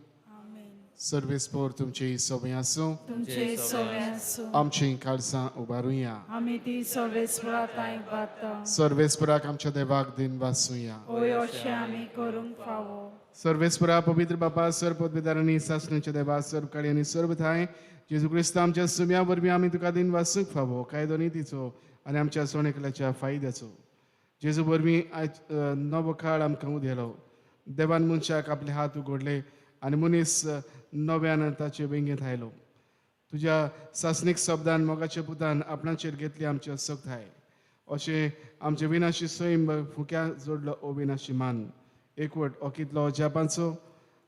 सर्वेस्पर तुमची सोबें आसूं. तुमचे सोबें आसूं. आमची काळजां उबारुया. आमी ती सर्वेस्परा तांक बाता. सर्वेस्पराक आमच्या देवाक दिन वासुया. होय अशें आमी करूंक फावो. सर्वेस्परा पवित्र बापा सर्व पदवीदारांनी सासणाच्या देवा सर्व काळी आनी सर्व थांय जेजू क्रिस्त आमच्या सुम्या वरवीं आमी तुका दिन वासूंक फावो कायदो नितीचो आनी आमच्या सोणेकल्याच्या फायद्याचो. जेजू वरवीं आयज नवो काळ आमकां उदेलो. देवान मनशाक आपले हात उगडले आनी मनीस नव्यान ताचे वेंगेंत आयलो. तुज्या सासणीक शब्दान मोगाच्या पुतान आपणाचेर घेतली आमची असक्ताय. अशें आमचे विनाशी सैम फुक्या जोडलो अविनाशी मान एकवट अकितलो अजापांचो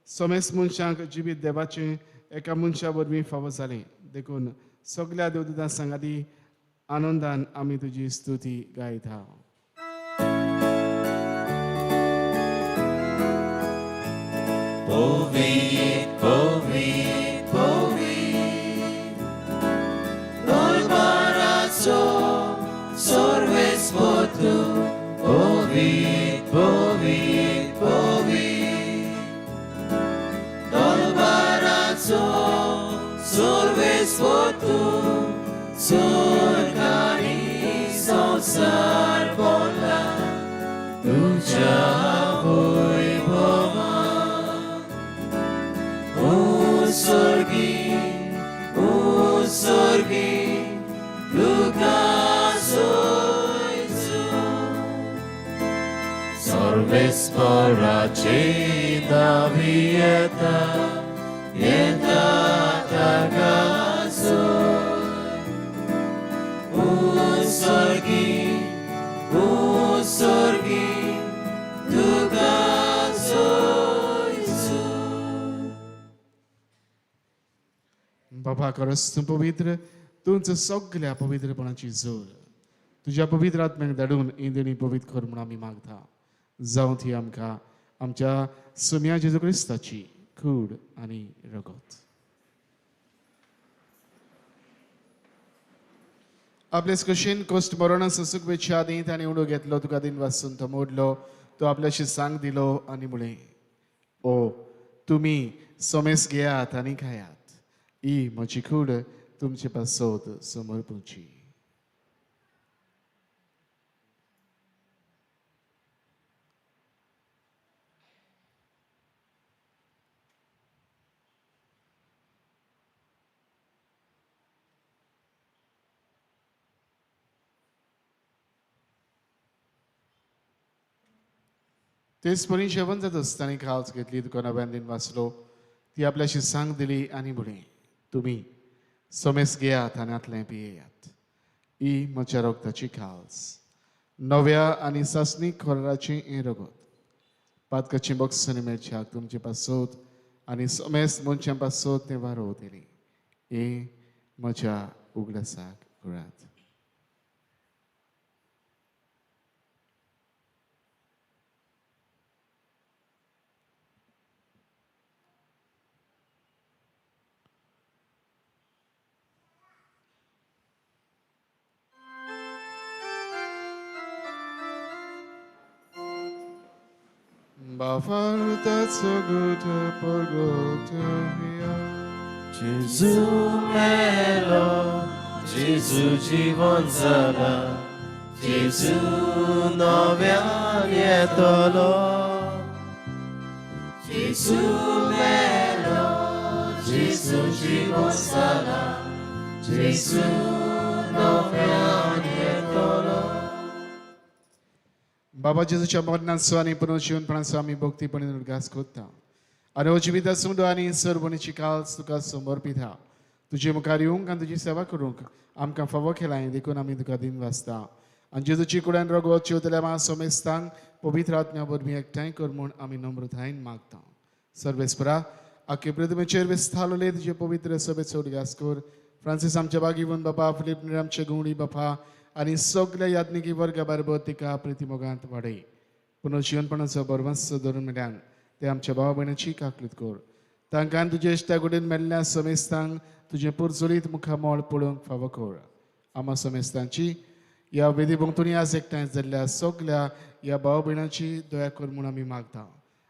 समेस्त मनशांक जिवीत देवाचें एका मनशा वरवीं फावो जालें. देखून सगल्या देवदूतां सांगाती आनंदान आमी तुजी स्तुती गायता. पवित्र पवित्र पवित्र दरबाराचो सर्वेस्पर तूं पवित्र पवित्र पवित्र दरबाराचो सर्वेस्पर तूं स्वर्ग आनी संवसार भरला तुज्या वैभवान. उत्सर्गी उत्सर्गी तुका सोयचो सर्वेस्पराचे नांवी येता येता ताका सोय. उत्सर्गी उत्सर्गी तुका सोयचो. बाबा खरंच तूं पवित्र, तुमचं सगळ्या पवित्रपणाची जोर तुज्या पवित्र आत्म्याक धाडून इंदणी पवित्र कर म्हूण आमी मागता. जावं ती आमकां आमच्या सुम्या जेजू क्रिस्ताची कूड आनी रगत. आपलेच कशेन कोश्ट मरणां सोंसूंक वेच्या आदीं ताणें उडो घेतलो, तुका दिन वासून तो मोडलो, तो आपल्याशी सांग दिलो आनी म्हळें, ओ तुमी सोमेस घेयात आनी खायात, ही म्हजी कूड तुमचे पासत समर्पूची. तेच परी जेवण जाता आसतना खावच घेतली, तुका नव्यान दिन वाचलो, ती आपल्याशी सांग दिली आनी म्हळें, तुमी सोमेस घेयात आनी आतलें पियेयात, ही म्हज्या रगताची खाल्स, नव्या आनी सासणीक खोराचें हें रगत, पातकाचें बक्षां मेळच्याक तुमचे पासत आनी सोमेस मनशां पासत तें वारोवतलें, हें म्हज्या उगडासाक करात. Bafartațo gută porgotovia. Gesù melo, Gesù जीवन जाला, Gesù नव्यान येतलो. Gesù melo, Gesù जीवन जाला, Gesù नव्यान येतलो. बाबा जेजूच्या मरणाचो आनी पुनर्जीवनपणाचो आमी भक्तीपणे उडगास करता आनी हो जिवीत आसूं आनी सर्वणीची काल्स तुका समर्पिता. तुजे मुखार येवंक आनी तुजी सेवा करूंक आमकां फावो केलाय, देखून आमी तुका दिन वाचता. आनी जेजूची कुडान रगत चिवतल्या मा समेस्तांक पवित्र आत्म्या वरवीं एकठांय कर म्हूण आमी नम्रतायेन मागता. सर्वेस्परा आखे पृथ्वीचेर विस्तारले तुजे पवित्र सभेचो उडगास कर. फ्रांसीस आमच्या बागीवन बाबा, फिलीप आमचे गुंवडी बापा आनी सगल्या याज्ञिकी वर्गा बरोबर तिका प्रितीमोगांत वाडय. पुनर्जीवनपणाचो बरवंस धरून मेल्यान ते आमच्या भावा भयणाची काकलूत कर. तांकां तुजे इश्टा कडेन मेल्ल्या समेस्तांक तुजें पुरजोरीत मुखामळ पळोवंक फावो कर. आमा समेस्तांची ह्या वेदी भोंवतणी आज एकठांय जाल्ल्या सगल्या ह्या भाव भयणाची दया कर म्हूण आमी मागता.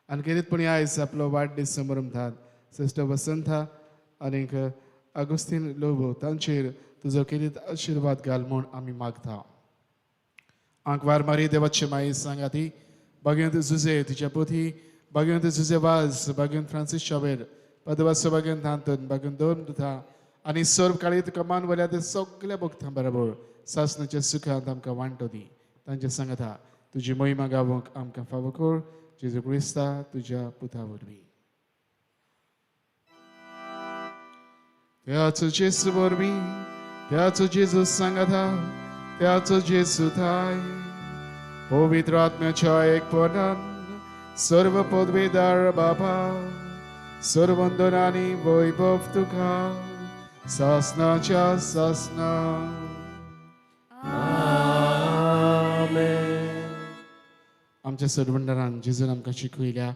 आनी खेरीतपणी आयज आपलो वाडदीस समरंभात सिस्टर वसंता आनीक आगुस्तीन लोबो तांचेर तुजो खेरीत आशिर्वाद घाल म्हूण आमी मागता. आंकवार मारी देवाचे माई सांगाती बागेंत जुजे तिच्या पोथी, बागेंत जुजे वाज, बागेंत फ्रांसीस शावेर, पदवासो बागेंत आंतन, बागेंत दोन दुथा आनी सर्व काळी तुका मान वल्या ते सगल्या भक्तां बरोबर सासणाच्या सुखांत आमकां वांटो दी. तांचे सांगता तुजी महिमा गावंक आमकां फावो कर, जेजू क्रिस्ता तुज्या पुता वरवीं. त्याचो जेजू वरवीं, त्याचो जेजू सांगाता, त्याचो जेजू थाय, पवित्र आत्म्याच्या एकपणान सर्व पदवीदार बाबा, सर्वंदन आनी वैभव तुका सासनाच्या सासना. आमेन. आमच्या सरवंडरान जेजून आमकां शिकयल्या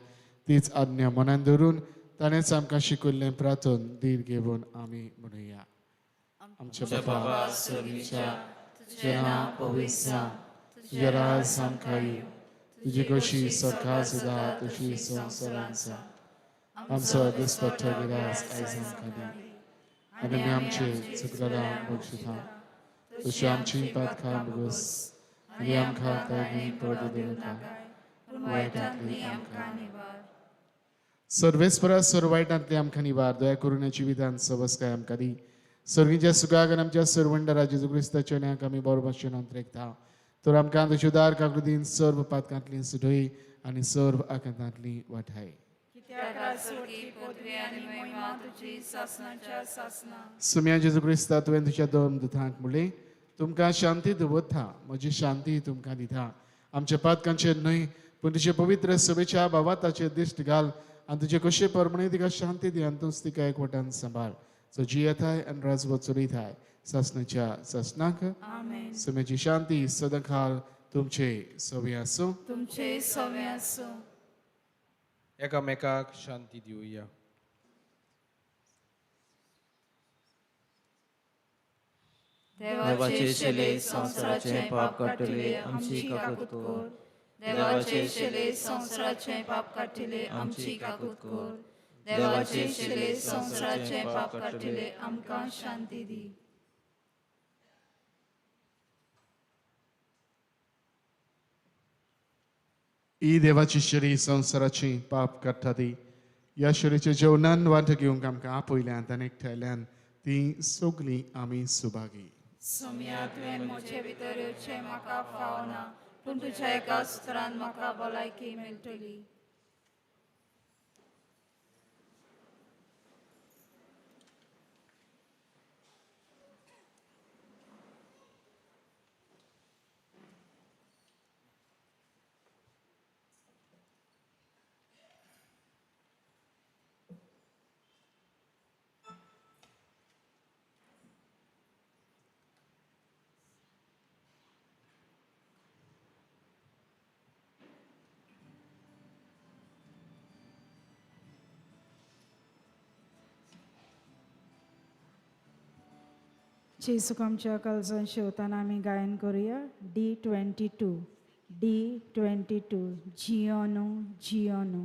तीच आज्ञा मनान धरून ताणेंच आमकां शिकयल्लें प्रार्थन धीर घेवन आमी म्हणुया. आमच्या बाबा सर्गीच्या, तुजें नांव पवित्र जावं, तुजें राज आमकां येवं, तुजी कशी सरकार सुद्दां तशी संवसारांत जावं. आमचो दिसपट्टो गिरास आयज आमकां दी आनी आमी आमचे चुकलेल्या बक्षिता तशी आमची पातकां भोगस आनी आमकां तागी पडू दिवं नाका, वायटांतली आमकां निवार. सर्वेस्परा सर्व वायटांतली आमकां निवार. दया करून जिवितान सवस्काय आमकां दी. सर्गीच्या सुखाक आनी आमच्या सर्वंडरा जेजू क्रिस्ताच्या न्याक आमी बरो भाशेन अंतरेकता. तर आमकां तुज्या उदार काकृतीन सर्व पातकांतली सुटय आनी सर्व आकांतांतली वाठाय. सुम्या जेजू क्रिस्ता, तुवें तुज्या दोन दुतांक म्हणलें, तुमकां शांती दवरता, म्हजी शांती तुमकां दिता. आमच्या पातकांचेर न्हय पूण तुजे पवित्र सभेच्या भावाताचेर दिश्ट घाल आनी तुजे कशे प्रमाणे तिका शांती दी आनी तूंच तिका एकवटान सांबाळ. सो जियेताय आनी राजवत चलयताय सासणाच्या सासणाक. सुम्याची शांती सदांकाळ तुमचे सवे आसूं. तुमचे सवे आसूं. एकामेकाक शांती दिवया. देवाचे शेले संवसाराचें पाप काडटले आमची काकूत कर. देवाचे शेले संवसाराचें पाप काडटले आमची काकूत कर. देवाचे शेले संवसाराचें पाप काडटले आमकां शांती दी. ही देवाची शरी संवसाराची पाप काडटा ती ह्या शरीच्या जेवणान वांटो घेवंक आमकां आपयल्यान आनी एकठांयल्यान ती सगळीं आमी सुभागी. सोम्या, तुवें म्हजे भितर येवचें म्हाका फावना, पूण तुज्या एका सुत्रान म्हाका भलायकी मेळटली. जेजूक आमच्या काळजान शेवताना आमी गायन करूया. D22 D22 जियोनो जियोनो.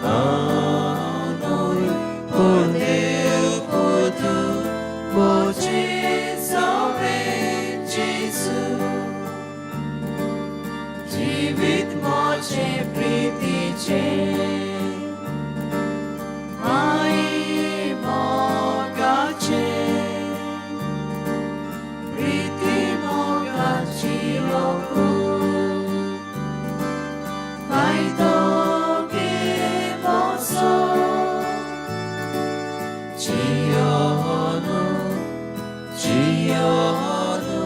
हांव न्हय पूण देव पुतू म्हजे सवे जेजू जिवीत म्हजें प्रितीचें आई मोगाचें प्रिती मोगाची रोखूं फायदो घे म्हजो जियोनु जियोनु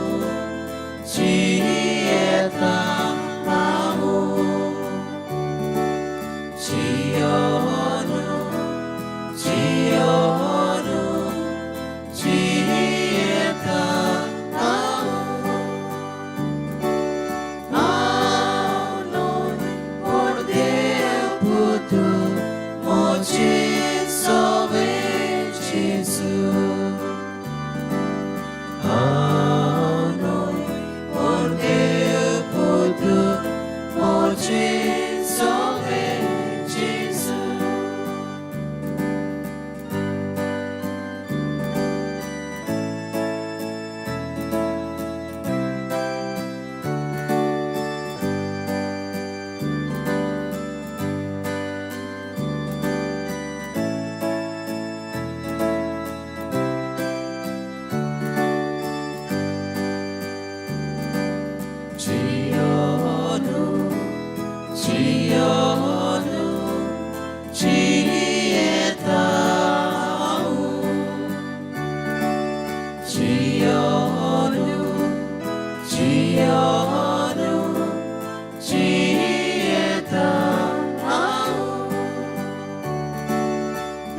जियेता हांव जियोनु जियोनु जियेता हांव हांव न्हय पूण देव पुतू म्हजे सवे जेजू हांव न्हय पूण देव पुतू म्हजे सवे जेजू. जियोनु जियोनु जियेता हांव जियोनु जियोनु जियेता हांव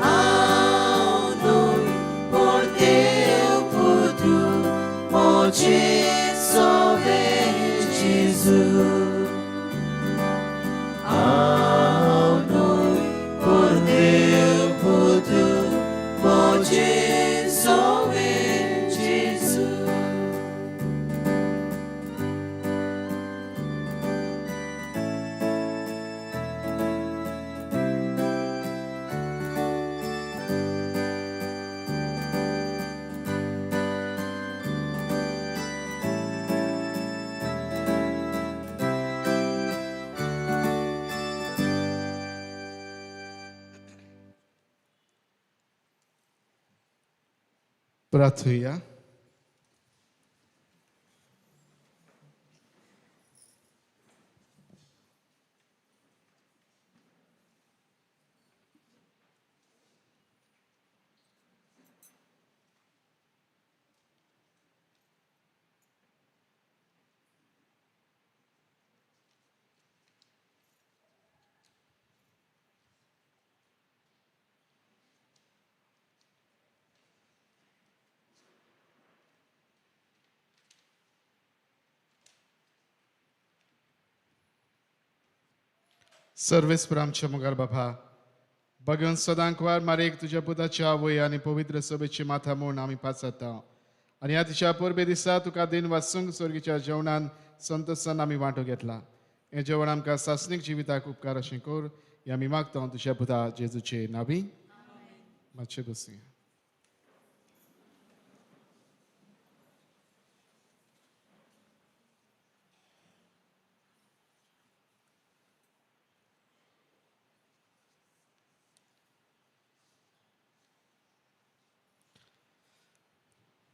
हांव न्हय पूण देव पुतू म्हजे सवे जेजू हांव न्हय पूण देव पुतू म्हजे सवे जेजू. प्रार्थुया. सर्वेस्पर आमच्या मुखार बाबा भगवन सदांकवार मारेक तुज्या पुताच्या आवय आनी पवित्र सभेची माथा म्हूण आमी पाचाता आनी ह्या तिच्या परबे दिसा तुका दिन वाचूंक स्वर्गीच्या जेवणान संतोसान आमी वांटो घेतला. हें जेवण आमकां सासणीक जिविताक उपकार अशें कर हें आमी मागता तुज्या पुता जेजूचे नावी. मातशें बसया.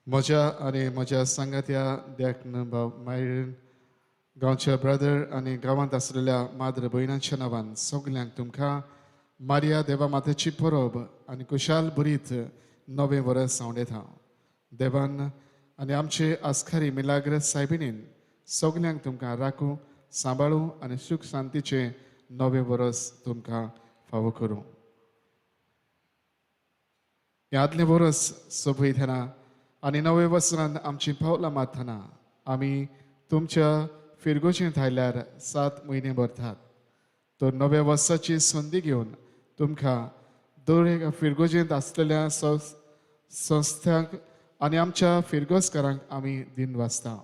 म्हज्या आनी म्हज्या सांगात्या देखन भाव मायरन गांवच्या ब्रदर आनी गांवांत आसलेल्या माद्र भयणांच्या नांवान सगल्यांक तुमकां मारिया देवा मातेची परब आनी कुशाल भरीत नवें वर्स सांवडेता. देवान आनी आमचे आस्कारी मिलाग्र सायबिणीन सगल्यांक तुमकां राखूं सांबाळूं आनी सूख शांतीचें नवें वर्स तुमकां फावो करूं. हें आदलें वर्स सोंपयतना आनी नवे वर्सान आमची पावलां मारतना आमी तुमच्या फिरगोजेंत आयल्यार 7 म्हयने भरतात. तर नव्या वर्साची संदी घेवन तुमकां दर एका फिरगोजेंत आसलेल्या संस्थांक आनी आमच्या फिरगोजकारांक आमी दिन वाचता.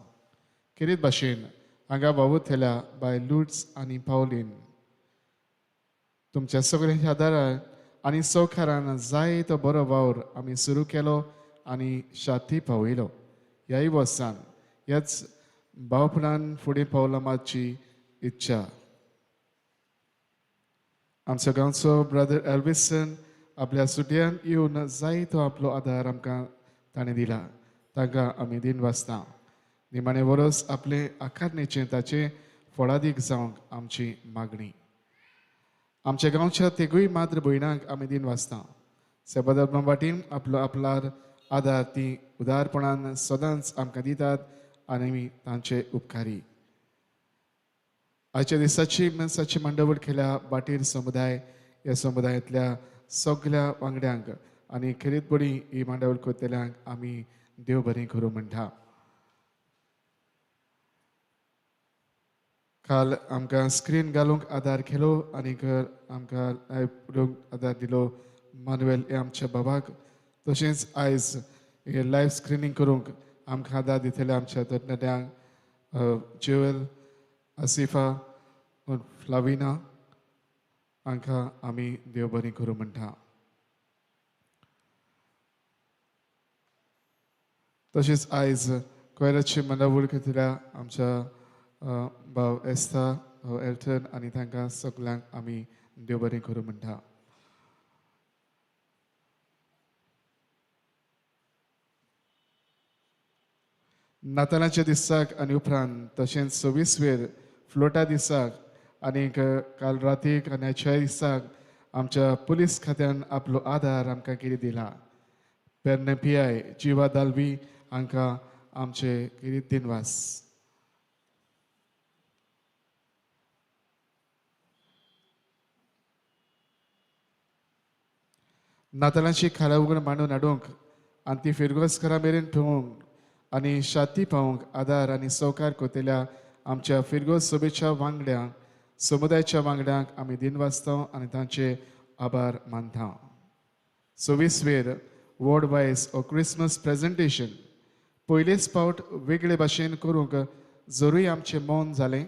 खेरीत भाशेन हांगा वावुरतल्या बाय लुट्स आनी पावलीन तुमच्या सगळ्यांच्या आदारान आनी सौकारान जाय तो बरो वावर आमी सुरू केलो आनी शाती पावयलो. ह्याय वर्सान ह्याच भावपणान फुडें पावलां मारची इच्छा. आमचो गांवचो ब्रदर एल्विसन आपल्या सुटयान येवन जाय तो आपलो आदार आमकां ताणें दिला, तांकां आमी दिन वाचता. निमाणें वरस आपले आकारणेचें ताचें फळादीक जावंक आमची मागणी. आमच्या गांवच्या तेगूय मात्र भयणांक आमी दिन वाचता. सेवाधर्मा वाटेन आपलो आपल्यार आदार ती उदारपणान सदांच आमकां दितात आनी आमी तांचे उपकारी. आयच्या दिसाची मनसाची मांडावळ केल्या बाटीर समुदाय ह्या समुदायांतल्या सगल्या वांगड्यांक आनी खेरीतपणी ही मांडावळ करतल्यांक आमी देव बरें करूं म्हणटा. काल आमकां स्क्रीन घालूंक आदार केलो आनी आमकां लायव्ह आदार दिलो मानुएल हे आमच्या बाबाक. तशेंच आयज हे लायव्ह स्क्रिनींग करूंक आमकां आदार दितले आमच्या तरणाट्यांक ज्युएल, आसिफा, फ्लाविना हांकां आमी देव बरें करूं म्हणटा. तशेंच आयज कोयराची मांडावळ करतल्या आमच्या भाव एस्ता, भाव एल्टन आनी तांकां सगल्यांक आमी देव बरें करूं म्हणटा. नातालाच्या दिसाक आनी उपरांत तशेंच 26 वेर फ्लोटा दिसाक आनी काल रातीक आनी आयच्या दिसाक आमच्या पुलीस खात्यान आपलो आदार आमकां कितें दिला. पेरणे पी I जिवा दालवी हांकां आमचे किरीत दिनवास. नातालांची खालावगण मांडून हाडूंक आनी ती फिरगोजकारां मेरेन ठेवूंक आनी शाती पावोवंक आदार आनी सहकार करतल्या आमच्या फिरगोज सभेच्या वांगड्यांक, समुदायाच्या वांगड्यांक आमी दिनवासता आनी तांचे आभार मानता. 26 वेर वॉर्ड वायज ओ क्रिसमस प्रेजेंटेशन पयलेच फावट वेगळे भाशेन करूंक जरूय आमचें मौन जालें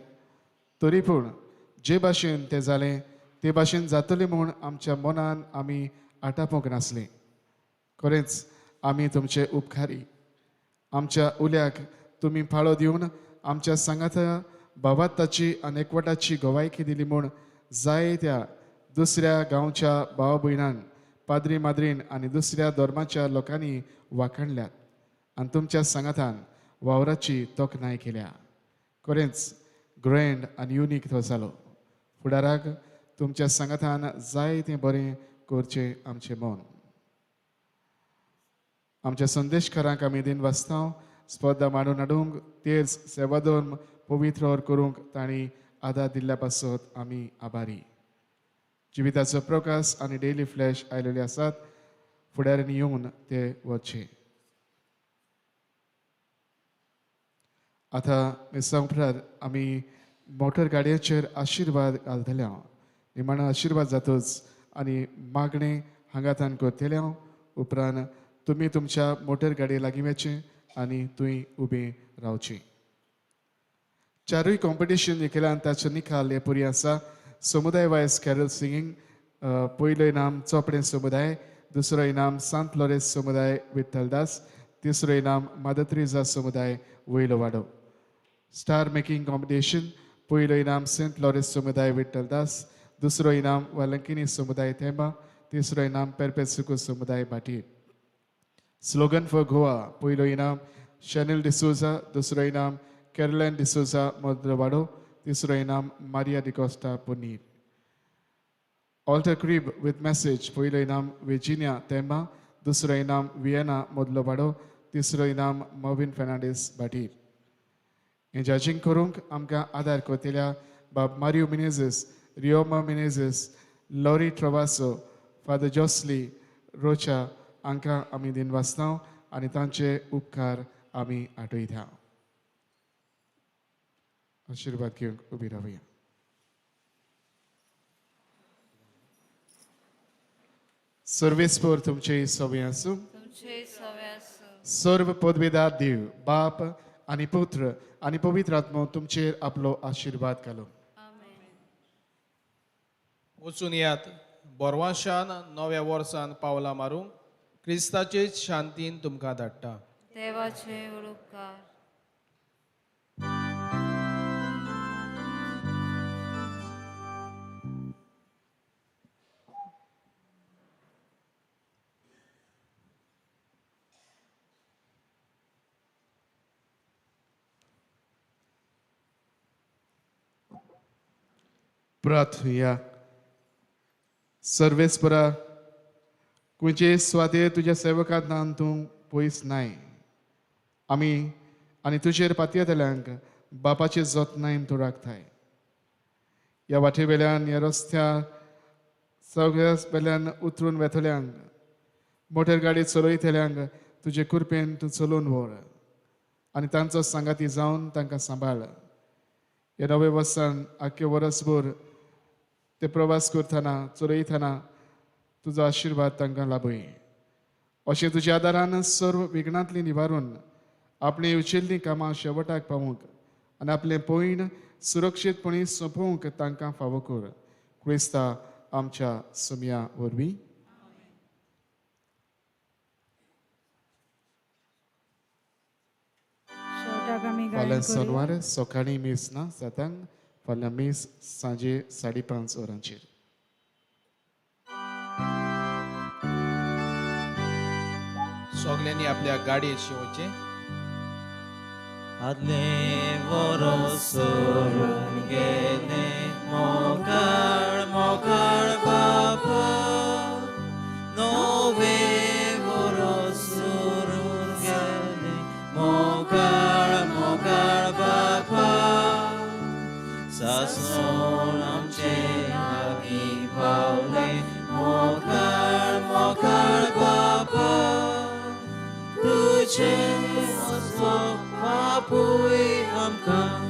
तरी पूण जे भाशेन तें जालें ते भाशेन जातलें म्हूण आमच्या मनान आमी आटापूंक नासलें. खरेंच आमी तुमचे उपकारी. आमच्या उल्याक तुमी पाळो दिवन आमच्या सांगाता भावार्थाची आनी एकवटाची गवायकी दिली म्हूण जायत्या दुसऱ्या गांवच्या भाव भयणान, पाद्री माद्रीन आनी दुसऱ्या धर्माच्या लोकांनी वाखाणल्यात आनी तुमच्या सांगातान वावराची तोखणाय केल्या. खरेंच ग्रँड आनी युनीक तो जालो. फुडाराक तुमच्या सांगातान जाय तें बरें करचें आमचें मन. आमच्या संदेशकारांक आमी दिन वाचता. स्पर्धा मांडून हाडूंक तेच सेवाधर्म पवित्र करूंक तांणी आदार दिल्ल्या पासत आमी आभारी. जिविताचो प्रकाश आनी डेली फ्लॅश आयलेले आसात. फुडारांनी येवन ते वचचे. आतां मिसां उपरांत आमी मोटर गाडयेचेर आशिर्वाद घालतले. निमाणो आशिर्वाद जातच आनी मागणें हांगातान करतले. उपरांत तुमी तुमच्या मोटर गाडये लागीं वचचें आनी थंय उबें रावचें. चारूय कॉम्पिटिशन जिखल्यान ताचो निकाल हे पुरी आसा. समुदाय वायज कॅरल सिंगींग पयलो इनाम चोपडें समुदाय, दुसरो इनाम सांत लॉरेन्स समुदाय विठ्ठलदास, तिसरो इनाम मदर तेरेसा समुदाय वयलो वाडो. स्टार मेकिंग कॉम्पिटिशन पयलो इनाम सेंट लॉरेन्स समुदाय विठ्ठलदास, दुसरो इनाम वालंकिनी समुदाय थेंबा, तिसरो इनाम पेरपेसुको समुदाय भाटीर. स्लोगन फॉर गोवा पयलो इनाम शॅनिल डिसोजा, दुसरो इनाम कॅरोलायन डिसोजा मद्रवाडो, तिसरो इनाम Maria D'Costa Ponir. Altar crib with message पयलो इनाम विर्जिनिया तेंबा, दुसरो इनाम वियना मदलोवाडो, तिसरो इनाम मॉविन फेर्नांडीस भाटीर. हें जजींग करूंक आमकां आदार करतल्या बाब मारियो मिनेझीस, रियोमा मिनेझीस, लॉरी ट्रवासो, फादर जोस्ली रोचा हांकां आमी दिनवासता आनी तांचे उपकार आमी आठयता. आशिर्वाद घेवंक उबी रावया. सर्वेस्पर तुमचे सवे आसूं. सर्व पदवेदार देव बाप आनी पुत्र आनी पवित्र आत्मो तुमचेर आपलो आशिर्वाद घालूं. वचून यात बोरवाशान नव्या वर्सान पावलां मारूंक क्रिस्ताचेच शांतीन तुमकां धाडटा. देवाचे उपकार. प्रार्थुया. सर्वेस्परा, खंयचे सुवातेर तुज्या सेवकांत तूं पयस नाय. आमी आनी तुजेर पातयेतल्यांक बापाचे जतनायन तूं राखताय. ह्या वाटे वेल्यान, ह्या रस्त्यार सगळ्या वेल्यान उतरून वेतल्यांक, मोटर गाडी चलयतल्यांक तुजे कृपेन तूं चलोवन व्हर आनी तांचो सांगाती जावन तांकां सांबाळ. ह्या नव्या वर्सान आख्खे वर्सभर ते प्रवास करतना चलयतना तुजो आशिर्वाद तांकां लाभय. अशें तुज्या आदारान सर्व विघ्नांतली निवारून आपली उचेल्लीं कामां शेवटाक पावूंक आनी आपलें पयण सुरक्षीतपणी सोंपोवंक तांकां फावो कर. क्रिस्ता आमच्या सुमया वरवीं. फाल्यां सोनवार सकाळीं मीस ना 7, फाल्यां मीस सांजे 5:30 वरांचेर. सगल्यांनी आपल्या गाडयेर वचचें. आदलें वरस सरून गेलें, मोगाळ मोगाळ बाबा, नवें वरस सरून गेलें, मोगाळ मोगाळ बाबा, सासण आमचे लागीं पावलें, मोगाळ मोगाळ बाबा, तुजें असलो बापूय आमकां